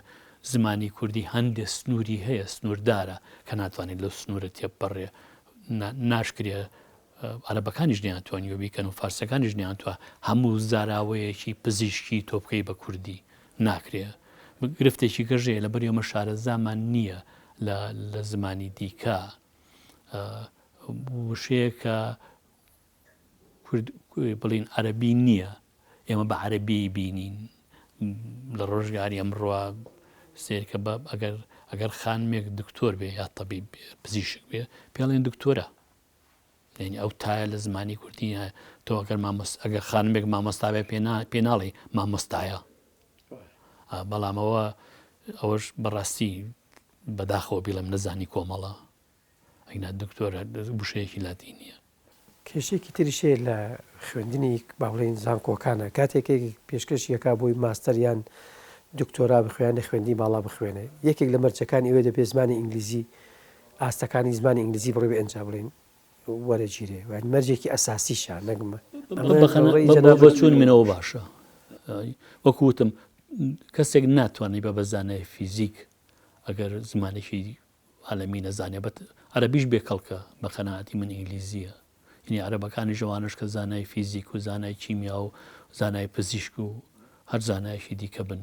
زمانی کوردی هەندێ سنووری هەیە سنووردارە کە ناتوانێت لەو سنوورە تێبپەڕێ ناشکرێ عەرەبەکانیش نەیانتوانیوە بیکەن و فارسەکانیش نەیانتوان هەموو زاراوەیەکی پزیشکی تۆ بکەی بە کوردی ناکرێ گرفتێکی گەژەیە لەبەر ئێمە شارەزامان نییە لە زمانی دیکە وشەیەکە کورد بڵین عەربی نییە ئێمە بە عەربی بینین لە ڕۆژگاری ئەمڕۆ سێرکە بە ئەگەر ئەگەر خانمێک دکتۆر بێ یا تەبیب پزیشک بێ پێڵێن دکتۆرە یعنی ئەو تایە لە زمانی کوردی تۆ ئەگەر مامۆست ئەگەر خانمێک مامۆستا بێ پێ ناڵێ مامۆستایە بەڵام ئەوە ئەوەش بەڕاستی بەداخەوە بیڵێم نەزانی کۆمەڵە ئەینا دکتۆرە وشەیەکی لاتینیە. کێشەیەکی تریش هەیە لە خوێندنی با بڵێین زانکۆکانە کاتێک یەکێک پێشکەشی ئەکا بۆی ماستەر یان دکتۆرا بخوێ یان خوێندنی باڵا بخوێنێ یەکێک لە مەرجەکانی ئەوێ دەبێ زمانی ئینگلیزی ئاستەکانی زمانی ئینگلیزی بڕێ ئەنجا بڵێین وەرەگیرێ یانی مەرجێکی ئەساسیشە نەک بە چوون منەوە باشە وەکو وتم کەسێک ناتوانێت بە بەزانای فیزیک ئەگەر زمانێکی عالەمی نەزانێ بەت عەرەبیش بێ کەڵکە بە قەناعەتی من ئینگلیزیە یعنی عەرەبەکانیش ئەوانەش کە زانای فیزیک و زانای کیمیا و زانای پزیشک و هەر زانایەکی دیکە بن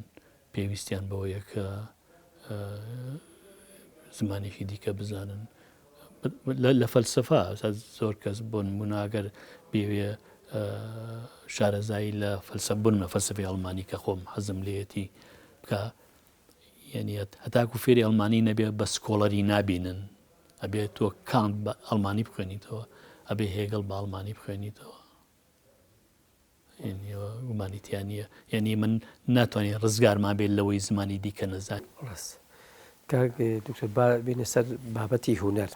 پێویستیان بەوەیە کە زمانێکی دیکە بزانن لە فەلسفە زۆر کەس بۆ نمونە ئەگەر بێوێ شارەزایی لە فەلسە بنمە فەلسفەی ئەڵمانی کە خۆم حەزم لێتی بکە یەنی هەتاکو فێری ئەڵمانی نەبێ بە scholar ی نابینن ئەبێ تۆ کانت بە ئەڵمانی بخوێنیتەوە ئەبێ هێگڵ بە ئەڵمانی بخوێنیتەوە گومانی تیا نییە یعنی من ناتوانین ڕزگارمان بێت لەوەی زمانی دیکە نەزان ڕاست کاک دکتۆر با بینە سەر بابەتی هونەر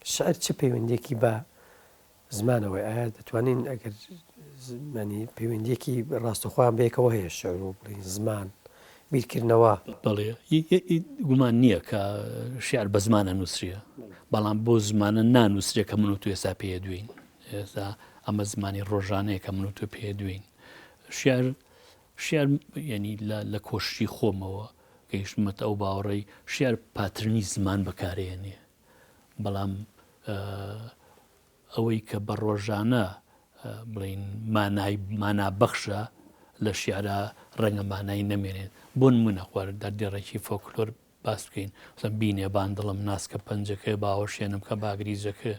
شعر چ پەیوەندێکی بە زمانەوەی ئایا دەتوانین ئەگەر زمانی پەیوەندیەکی ڕاستەخۆیان بەیەکەوە هەیە شعر و بڵێین زمان بیرکردنەوە؟ بەڵێ گومان نییە کە شیعر بە زمان ئەنووسرێ بەڵام بۆ زمانە نانووسرێ کە من و تۆ ئێستا پێ دوێین ئێستا ئەمە زمانی ڕۆژانەیە کە من و تۆ پێ دوێین شیعر شیعر یعنی لە کۆششی خۆمەوە گەیشتمەتە ئەو باوەڕەی شیعر pattern ی زمان بەکارێنێ بەڵام ئەوەی کە بە ڕۆژانە بڵێین مانای مانا بەخشە لە شیعرا ڕەنگە مانای نەمێنێت. بۆ نموونە خوار دەردێڕێکی فۆکلۆر باس بکەین مثلا بینێ بان دڵم ناسکە پەنجەکە باوەشێنم کە باگریزەکە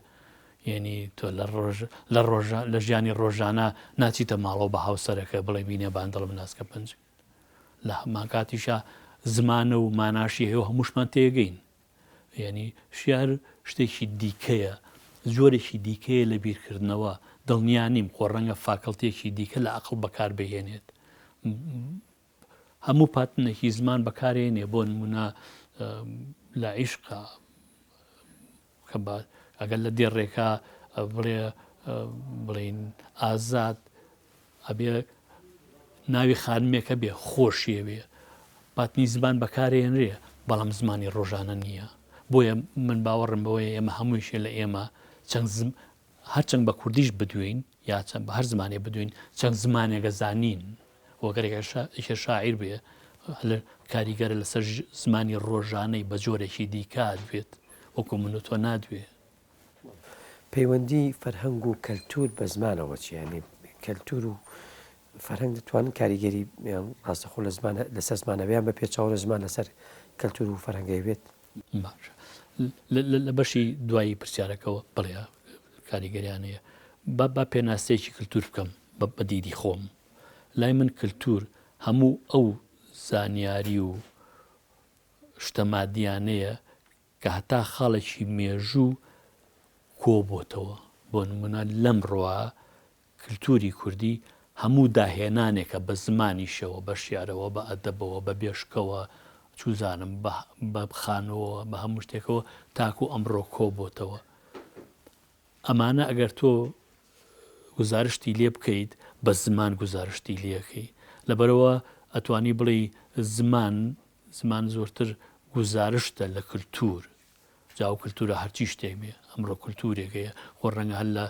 یعنی تۆ لە ڕۆژ لە ڕۆژە لە ژیانی ڕۆژانە ناچیتە ماڵەوە بە هاوسەرەکە بڵێ بینێ بان دڵم ناسکە پەنجەکە لە هەمان کاتیشا زمانە و ماناشی هەیە و هەمووشمان تێگەین یانی شیعر شتێکی دیکەیە، جۆرێکی دیکەیە لە بیرکردنەوە، دڵنیا نیم، خۆ ڕەنگە فاکەڵتییەکی دیکە لە ئەقڵ بەکار بهێنێت. هەموو pattern ێکی زمان بەکارێنێ، بۆ نموونە لە عیشقا کە ئەگەر لە دێڕێکا بڵێ بڵێین ئازاد ئەبێ ناوی خانمێک هەبێ خۆشی ئەوێ pattern ی زمان بەکارێنرێ بەڵام زمانی ڕۆژانە نییە بۆیە من باوەڕم بەوەیە ئێمە هەموویشێ لە ئێمە چەند زم هەرچەند بە کوردیش بدوێین یا چەند بە هەر زمانێ بدوێین چەند زمانێکە زانین وەگەرێکە شاعیر بێ کاریگەرە لەسەر زمانی ڕۆژانەی بە جۆرێکی دیکە بێت وەکو من و تۆ نادوێ. پەیوەندی فەرهەنگ و کەلتوور بە زمانەوە چیە؟ یانی کەلتوور و. فەرهەنگ دەتوانن کاریگەری یان ڕاستەخۆ لە زمان لەسەر زمان هەبێ یان بە پێچەوانە زمان لەسەر کەلتور و فەرهەنگەی بێت؟ باشە لە بەشی دوایی پرسیارەکەوە بڵێ کاریگەریان هەیە با با پێناسەیەکی کللتور بکەم بە دیدی خۆم لای من کللتور هەموو ئەو زانیاری و شتە مادیانەیە کە هەتا خاڵێکی مێژوو کۆبۆتەوە بۆ نمونە لەمڕۆ کلتوری کوردی هەموو داهێنانێکە بە زمانیشەوە، بە شیعرەوە، بە ئەدەبەوە، بە بێشکەوە، چوزانم بە بە خانووەوە، بە هەموو شتێکەوە تاکوو ئەمڕۆ کۆ بۆتەوە. ئەمانە ئەگەر تۆ گوزارشتی لێ بکەیت بە زمان گوزارشتی لێ ئەکەی. لەبەرئەوە ئەتوانی بڵێی زمان زمان زۆرتر گوزارشتە لە کلتور. جا ئەو کلتورە هەرچی شتێک بێ ئەمڕۆ کلتورێک هەیە خۆ ڕەنگە هەر لە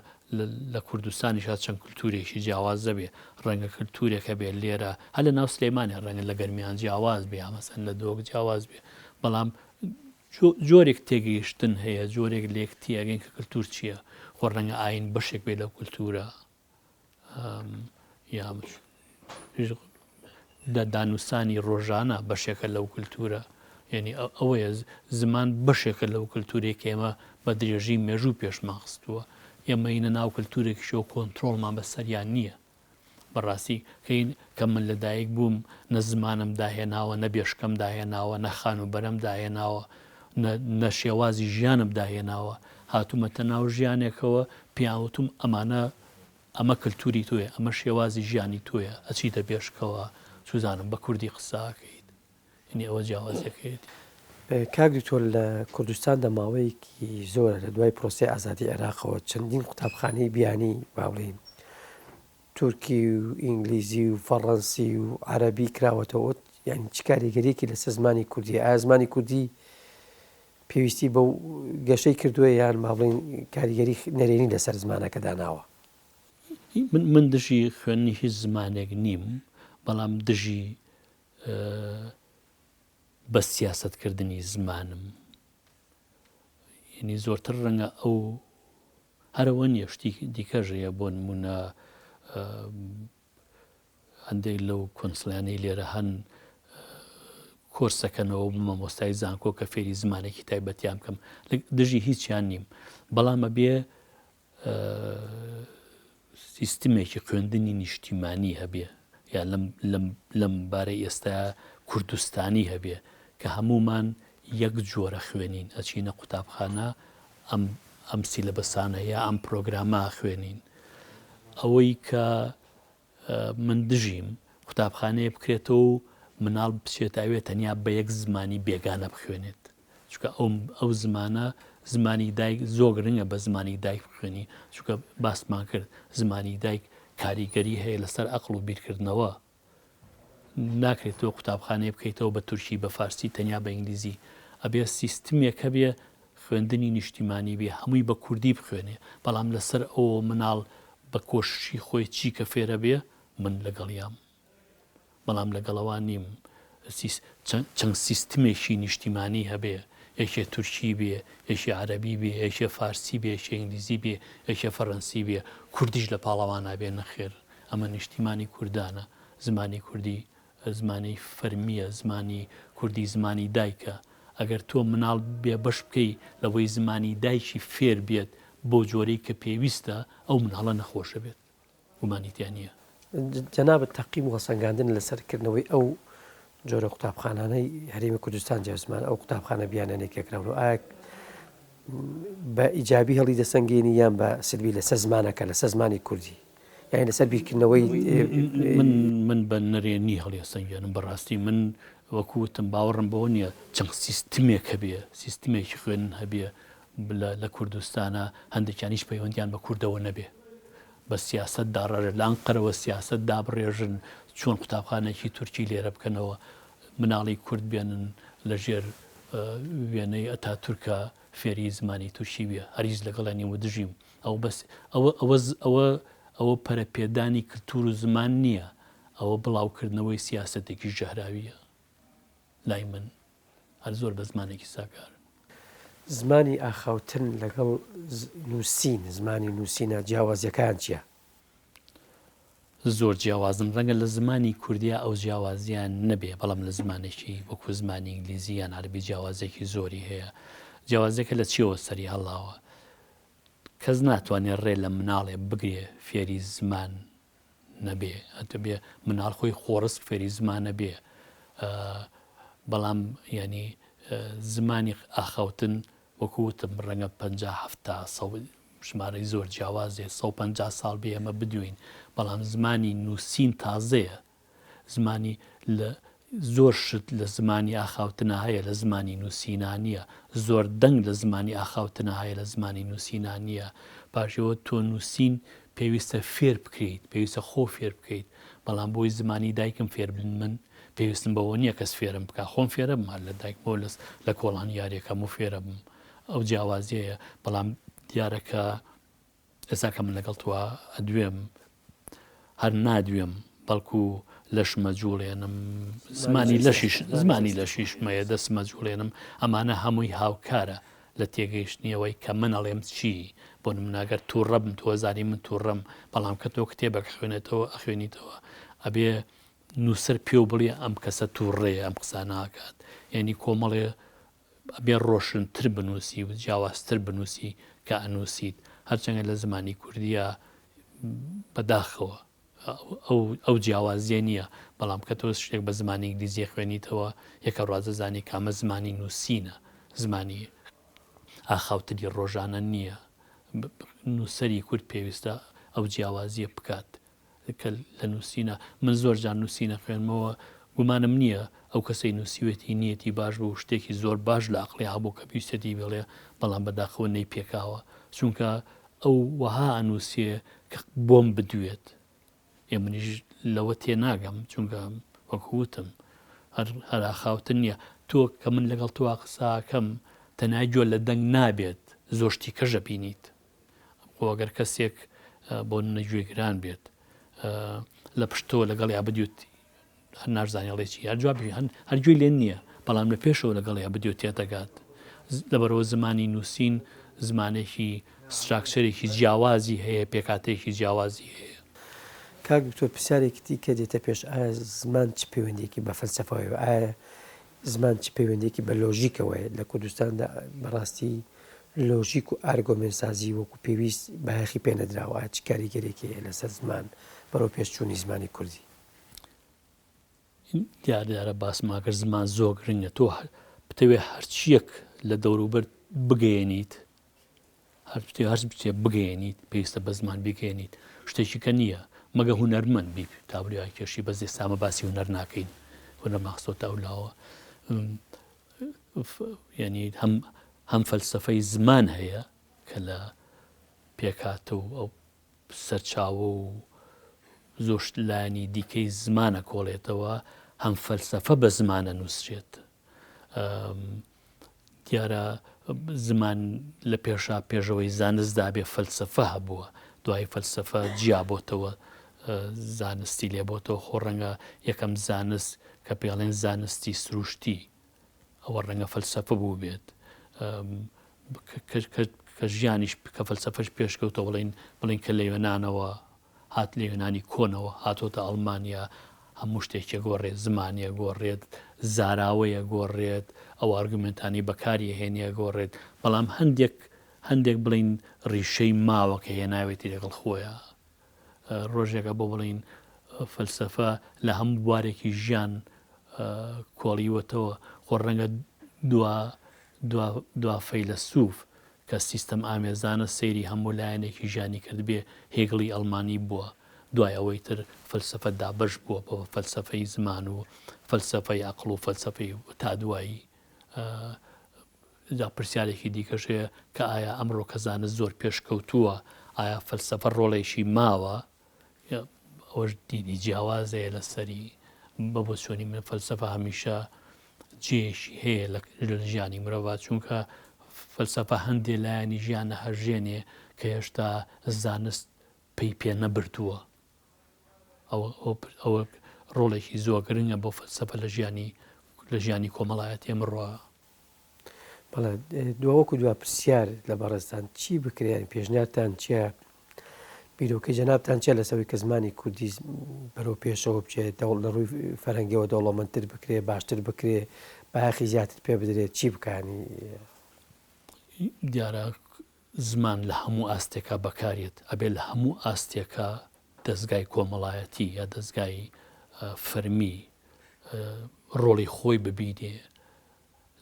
لە کوردستانیشا چەند کلتورێکی جیاواز دەبێ ڕەنگە کلتورێک هەبێ لێرە هەر لە ناو سلێمانی ڕەنگە لە گەرمیان جیاواز بێ یا مەسەن لە دۆک جیاواز بێ بەڵام جۆرێک تێگەیشتن هەیە جۆرێک لێک تێگەین کە کلتور چییە خۆ ڕەنگە ئاین بەشێک بێ لەو کلتورە یا لە دانوسانی ڕۆژانە بەشێکە لەو کلتورە یعنی ئەوەیە زمان بەشێکە لەو کلتورێک ئێمە بە درێژی مێژوو پێشمان خستووە ئێمەینە ناو کلتورێکیشەوە کۆنتترۆڵمان بەسەریان نییە بەڕاستی کەین کە من لەدایک بووم نە زمانم داهێناوە نە بێشکەم داهێناوە نە خانووبەرەم داهێناوە نە شێوازی ژیانم داهێناوە هاتوومەتە ناو ژیانێکەوە پێیان وتوم ئەمانە ئەمە کلتوری تۆیە ئەمە شێوازی ژیانی تۆیە ئەچیتە بێشکەوە چوزانم بە کوردی قسە ئەکەیت یعنی ئەوە جیاوازیەکەیەتی. کاک دکتۆر لە کوردستاندا ماوەیەکی زۆرە لە دوای پرۆسەی ئازادی عێراقەوە چەندین قوتابخانەی بیانی با بڵێین تورکی و ئینگلیزی و فەڕەنسی و عەرەبی کراوەتەوە یعنی چ کاریگەریەکی لەسەر زمانی کوردی ئایا زمانی کوردی پێویستی بەو گەشەی کردووە یان با بڵێین کاریگەری نەرێنی لەسەر زمانەکە داناوە؟ من من دژی خوێندنی هیچ زمانێک نیم بەڵام دژی بە سیاسەتکردنی زمانم یعنی زۆرتر ڕەنگە ئەو هەرەوە نییە شتی دیکەش هەیە بۆ نمونە هەندێک لەو کۆنسڵیانەی لێرە هەن کۆرسەکەنەوە بۆ مامۆستای زانکۆ کە فێری زمانێکی تایبەتیان بکەم دژی هیچیان نیم بەڵام ئەبێ سیستمێکی خوێندنی نیشتیمانی هەبێ یا لەم لەم لەم بارەی ئێستا کوردستانی هەبێ کە هەمومان یەک جۆرە خوێنین ئەچینە قوتابخانە ئەم ئەم سیلەبەسانە یا ئەم پرۆگرامە خوێنین ئەوەی کە من دژیم قوتابخانەیە بکرێتەوە و مناڵ بچێتە ئەوێ تەنیا بە یەک زمانی بێگانە بخوێنێت چونکە ئەو ئەو زمانە زمانی دایک زۆر گرنگە بە زمانی دایک بخوێنی چونکە باسمان کرد زمانی دایک کاریگەری هەیە لەسەر ئەقڵ و بیرکردنەوە ناکرێت تۆ قوتابخانەیە بکەیتەوە بە تورکی بە فارسی تەنیا بە ئینگلیزی ئەبێ سیستمێک هەبێ خوێندنی نیشتیمانی بێ هەمووی بە کوردی بخوێنێ بەڵام لەسەر ئەوە مناڵ بە کۆششی خۆی چی کە فێرە بێ من لەگەڵیام بەڵام لەگەڵەوە نیم چەند سیستمێکی نیشتیمانی هەبێ یەکێ تورکی بێ یەکێ عەرەبی بێ یەکێ فارسی بێ یەکێ ئینگلیزی بێ یەکێ فەرەنسی بێ کوردیش لە پاڵەوانا بێ نەخێر ئەمە نیشتیمانی کوردانە زمانی کوردی زمانی فەرمییە زمانی کوردی زمانی دایکە ئەگەر تۆ مناڵ بێبەش بکەی لەوەی زمانی دایکی فێر بێت بەو جۆرەی کە پێویستە ئەو مناڵە نەخۆش ئەبێت گومانی تیا نییە. جەنابت تەقیم و هەڵسەنگاندن لەسەر کردنەوەی ئەو جۆرە قوتابخانانەی هەرێمی کوردستان جیا زمان ئەو قوتابخانە بیانانەی کە کراون و ئایا بە ئیجابی هەڵی دەسەنگێنی یان بە سلبی لەسەر زمانەکە لەسەر زمانی کوردی یانی لەسەر بیرکردنەوەی من من بە نەرێنی هەڵیەسەنگێنم بەڕاستی من وەکو وتم باوەڕم بەوە نییە چەند سیستمێک هەبێ سیستمێکی خوێندن هەبێ لە کوردستانە هەندێکیان هیچ پەیوەندیان بە کوردەوە نەبێ بە سیاسەت داڕێژن لە ئەنقەرەوە سیاسەت دابڕێژن چۆن قوتابخانێکی تورکی لێرە بکەنەوە مناڵی کورد بێنن لە ژێر وێنەی ئەتاتورکا فێری زمانی تورکی بێ هەریز لەگەڵیان نیم و دژیم ئەوە بەس ئەوە ئەوە ئەوە ئەوە پەرەپێدانی کلتور و زمان نییە ئەوە بڵاوکردنەوەی سیاسەتێکی ژەهراویە لای من هەر زۆر بە زمانێکی ساکار. زمانی ئاخاوتن لەگەڵ نووسین، زمانی نووسینە جیاوازیەکان چیە؟ زۆر جیاوازن، ڕەنگە لە زمانی کوردیا ئەو جیاوازییە نەبێ، بەڵام لە زمانێکی وەکوو زمانی ئینگلیزی یان عەرەبی جیاوازییەکی زۆری هەیە. جیاوازییەکە لە چییەوە سەری هەڵاوە؟ کەس ناتوانێ ڕێ لە مناڵێ بگرێ فێری زمان نەبێ، ئەتبێ مناڵ خۆی خۆڕسک فێری زمان نەبێ، بەڵام یانی زمانی ئاخاوتن وەکوو وتم ڕەنگە 50 70 سەد ژمارەی زۆر جیاوازێ 150 ساڵ بێ ئێمە بدوێین، بەڵام زمانی نووسین تازەیە. زمانی لە زۆر شت لە زمانی ئاخاوتنا هەیە لە زمانی نووسینا نییە، زۆر دەنگ لە زمانی ئاخاوتنا هەیە لە زمانی نووسینا نییە. پاشەوە تۆ نووسین پێویستە فێر بکرێیت، پێویستە خۆ فێر بکەیت، بەڵام بۆی زمانی دایکم فێر بن من پێویستم بەوە نییە کەس فێرم بکا، خۆم فێرەبم هەر لە دایکمەوە لە کۆڵان یاریەکەم و فێرەبم. ئەو جیاوازیەیە، بەڵام دیارە کە ئێستا کە من لەگەڵ تۆ ئەدوێم هەر نادوێم بەڵکو لەشمە جوڵێنم زمانی لەشیش زمانی لەشیشمەیە دەستمە جوڵێنم ئەمانە هەمووی هاوکارە لە تێگەیشتنیەوەی کە من ئەڵێم چی بۆ نمونە گەر تووڕە بم تۆ زانی من تووڕەم بەڵام کە تۆ کتێبێک خوێنێتەوە ئەخوێنیتەوە ئەبێ نووسەر پێو بڵێ ئەم کەسە تووڕەیە ئەم قسە ناکات یعنی کۆمەڵێ ئەبێ ڕۆشنتر بنووسی و جیاوازتر بنووسی کە ئەنووسیت، هەرچەندە لە زمانی کوردییا بەداخەوە ئەو ئەو جیاوازییە نییە، بەڵام کە تۆ شتێک بە زمانی ئینگلیزی ئەخوێنیتەوە یەکە ڕاست دەزانی کە ئەمە زمانی نووسینە، زمانی ئاخاوتنی ڕۆژانە نییە. نووسەری کورد پێویستە ئەو جیاوازییە بکات. کە لە نووسینە من زۆر جار نووسین ئەخوێنمەوە گومانم نییە ئەو کەسەی نووسیوێتی نیەتی باش بوو شتێکی زۆر باش لە ئەقڵی هەبوو کە پێویستەتی بڵێ بەڵام بەداخەوە نەی پێکاوە چونکە ئەو وەها ئەنووسێ کە بۆم بدوێت ئێ منیش لەوە تێناگەم چونکە وەک وتم هەر هەر ئاخاوتن نییە تۆ کە من لەگەڵ تۆ قساکەم تەنها گوێ لە دەنگ نابێت زۆر شتی کەش ئەبینیت خۆ ئەگەر کەسێک بۆ نمونە گوێگران بێت لە پشتەوە لەگەڵیا بدوێت هەر نارزانانی ئەڵێ چی هەر جوابی هەن هەر گوێی لێ نییە بەڵام لە پێشەوە لەگەڵیا بدوێت تێدەگات لەبەرەوە زمانی نووسین زمانێکی structure ێکی جیاوازی هەیە پێکاتێکی جیاوازی هەیە. کاک دکتۆر پرسیارێکی دیکە دێتە پێش ئایا زمان چ پەیوەندیەکی بە فەلسەفەوە هەیە ئایا زمان چ پەیوەندیەکی بە لۆژیکەوە هەیە لە کوردستاندا بەڕاستی لۆژیک و ئارگۆمێنسازی وەکو پێویست بایەخی پێ نەدراوە، ئایا چ کاریگەریەکی هەیە لەسەر زمان بەرەو پێشچوونی زمانی کوردی؟ دیار دیارە باسمان کرد زمان زۆر گرنگە تۆ بتەوێ هەرچیەک لە دەوروبەر بگەیەنیت هەر بتێ هەرچ بچێ بگەیەنیت پێویستە بە زمان بیگەیەنیت شتێکی کە نییە مەگە هونەرمەند بی تابلۆیان کێشی بەس ئێستا باسی هونەر ناکەین هونەرمان خستۆتە ئەو لاوە یعنی هەم هەم فەلسەفەی زمان هەیە کە لە پێکهاتە و ئەو سەرچاوە و زۆر لایەنی دیکەی زمانە کۆڵێتەوە هەم فەلسەفە بە زمانە نووسرێت دیارە زمان لە پێشا پێشەوەی زانستدا بێ فەلسەفە هەبووە دوای فەلسەفە جیابۆتەوە زانستی لێ بۆتەوە خۆ ڕەنگە یەکەم زانست کە پێڵێن زانستی سروشتی ئەوە ڕەنگە فەلسەفە بوو بێت کە ژیانیش کە فەلسەفەش پێشکەوتە بڵین بڵین کە لە یۆنانەوە هات لە یۆنانی کۆنەوە هاتۆتە ئەڵمانیا هەموو شتێکێ گۆڕێت زمانیە گۆڕێت زاراوەیە گۆڕێت ئەو ئارگومنتانی بەکاری هێنیە گۆڕێت بەڵام هەندێک هەندێک بڵین ڕیشەی ماوە کە هێناوێتی لەگەڵ خۆیان ڕۆژێکە بۆ بڵین فەلسەفە لە هەموو بوارێکی ژیان کۆڵیوەتەوە خۆ ڕەنگە دوا دوا فەیلەسوف کە سیستەم ئامێزانە سەیری هەموو لایەنێکی ژیانی کردبێ هێگڵی ئەڵمانی بووە دوای ئەوەی تر فەلسەفە دابەش بووە بە فەلسەفەی زمان و فەلسەفەی عەقڵ و فەلسەفەی تا دوایی جا پرسیارێکی دیکەش هەیە کە ئایا ئەمڕۆ کە زانست زۆر پێشکەوتووە ئایا فەلسەفە ڕۆڵێکی ماوە؟ ئەوەش دیدی جیاواز هەیە لەسەری بە بۆچوونی من فەلسەفە هەمیشە جێیەکی هەیە لە ژیانی مرۆڤ چونکە فەلسەفە هەندێ لایەنی ژیانە هەژێنێ کە هێشتا زانست پێی پێ نەبردووە ئەوە ڕۆڵێکی زۆر گرنگە بۆ فەلسەفە لە ژیانی لە ژیانی کۆمەڵایەتی ئەمڕۆ. بەڵێ دوا وەکو دوا پرسیار لە بەڕێزتان چی بکرێ یانی پێشنیارتان چییە؟ بیرۆکەی جەنابتان چیە لەسەر ئەوەی کە زمانی کوردی بەرەو پێشەوە بچێت دەوڵ لە ڕووی فەرهەنگیەوە دەوڵەمەندتر بکرێ باشتر بکرێ بایەخی زیاتر پێ بدرێت چی بکانی؟ دیارە زمان لە هەموو ئاستێکا بەکاریەت ئەبێ لە هەموو ئاستێکا دەزگای کۆمەڵایەتی یا دەزگای فەرمی ڕۆڵی خۆی ببینێ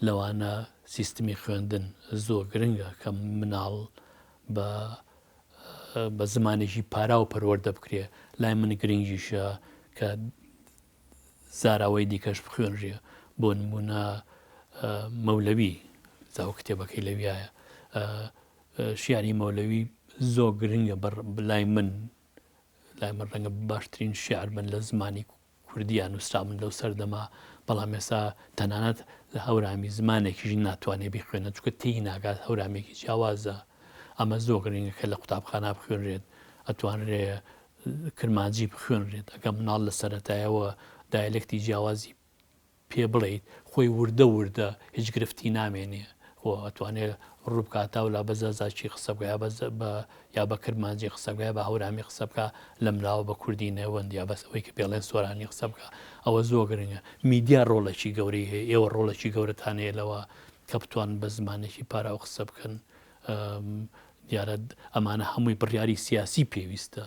لەوانە سیستمی خوێندن زۆر گرنگە کە مناڵ بە بە زمانێکی پاراو پەروەردە بکرێ لای من گرنگیشە کە زاراوەی دیکەش بخوێنرێ بۆ نمونە مەولەوی زاو کتێبەکەی لەویایە شیعری مەولەوی زۆر گرنگە بەر لای من لای من ڕەنگە باشترین شعر بن لە زمانی کوردییا نووسرابن لەو سەردەمە، بەڵام ئێستا تەنانەت لە هەورامی زمانێکیش ناتوانێ بیخوێنێت چونکە تێی ناگات هەورامێکی جیاوازە ئەمە زۆر گرنگە کە لە قوتابخانە بخوێنرێت ئەتوانرێ کرمانجی بخوێنرێت ئەگە مناڵ لە سەرەتایەوە دایلێکتی جیاوازی پێ بڵێیت خۆی وردە وردە هیچ گرفتی نامێنێ خۆ ئەتوانێ ڕوو بکاتە و لا بە زازاکی قسە بکا یا بە یا بە کرمانجی قسە بکا یا بە هەورامی قسە بکا لەملاوە بە کوردی نێوەند یا بەس ئەوەی کە پێڵێن سۆرانی قسە بکا ئەوە زۆر گرنگە میدیا ڕۆڵێکی گەورەی هەیە ئێوە ڕۆڵێکی گەورەتان هەیە لەوە کە بتوانن بە زمانێکی پاراو قسە بکەن دیارە ئەمانە هەمووی بڕیاری سیاسی پێویستە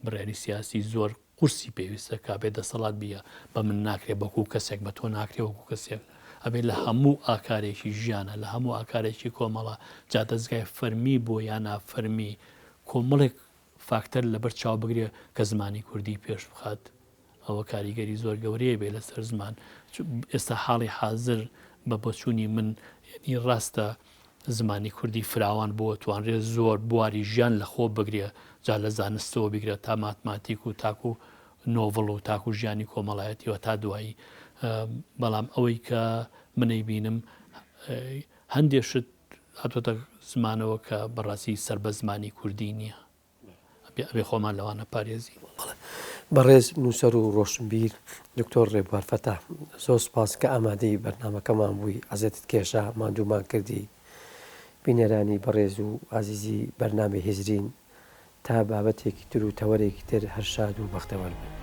بڕیاری سیاسی زۆر قورسی پێویستە کا بێ دەسەڵات بیە بە من ناکرێ بەکو کەسێک بە تۆ ناکرێ وەکو کەسێک ئەبێ لە هەموو ئاکارێکی ژیانە لە هەموو ئاکارێکی کۆمەڵە جا دەزگای فەرمی بۆ یا نافەرمی کۆمەڵێک فاکتەر لەبەر چاو بگرێ کە زمانی کوردی پێش بخات. ئەوە کاریگەری زۆر گەورەیە بێ لەسەر زمان ئێستا حاڵی حازر بە بۆچوونی من یعنی ڕاستە زمانی کوردی فراوان بووە توانرێ زۆر بواری ژیان لە خۆ بگرێ جا لە زانستەوە بیگرە تا ماتماتیک و تاکو نۆڤڵ و تاکو ژیانی کۆمەڵایەتیەوە تا دوایی بەڵام ئەوەی کە منەی بینم هەندێ شت هاتۆتە زمانەوە کە بەڕاستی سەر بە زمانی کوردی نییە ئەبێ خۆمان لەوانە پارێزین. بەڵێ بەڕێز نووسەر و ڕۆشنبیر دکتۆر ڕێبوار فەتاح زۆر سوپاس کە ئامادەی بەرنامەکەمان بووی عەزێتت کێشا ماندوومان کردی بینەرانی بەڕێز و ئازیزی بەرنامەی هزرین تا بابەتێکی تر و تەوەرێکی تر هەر شاد و بەختەوەر بن.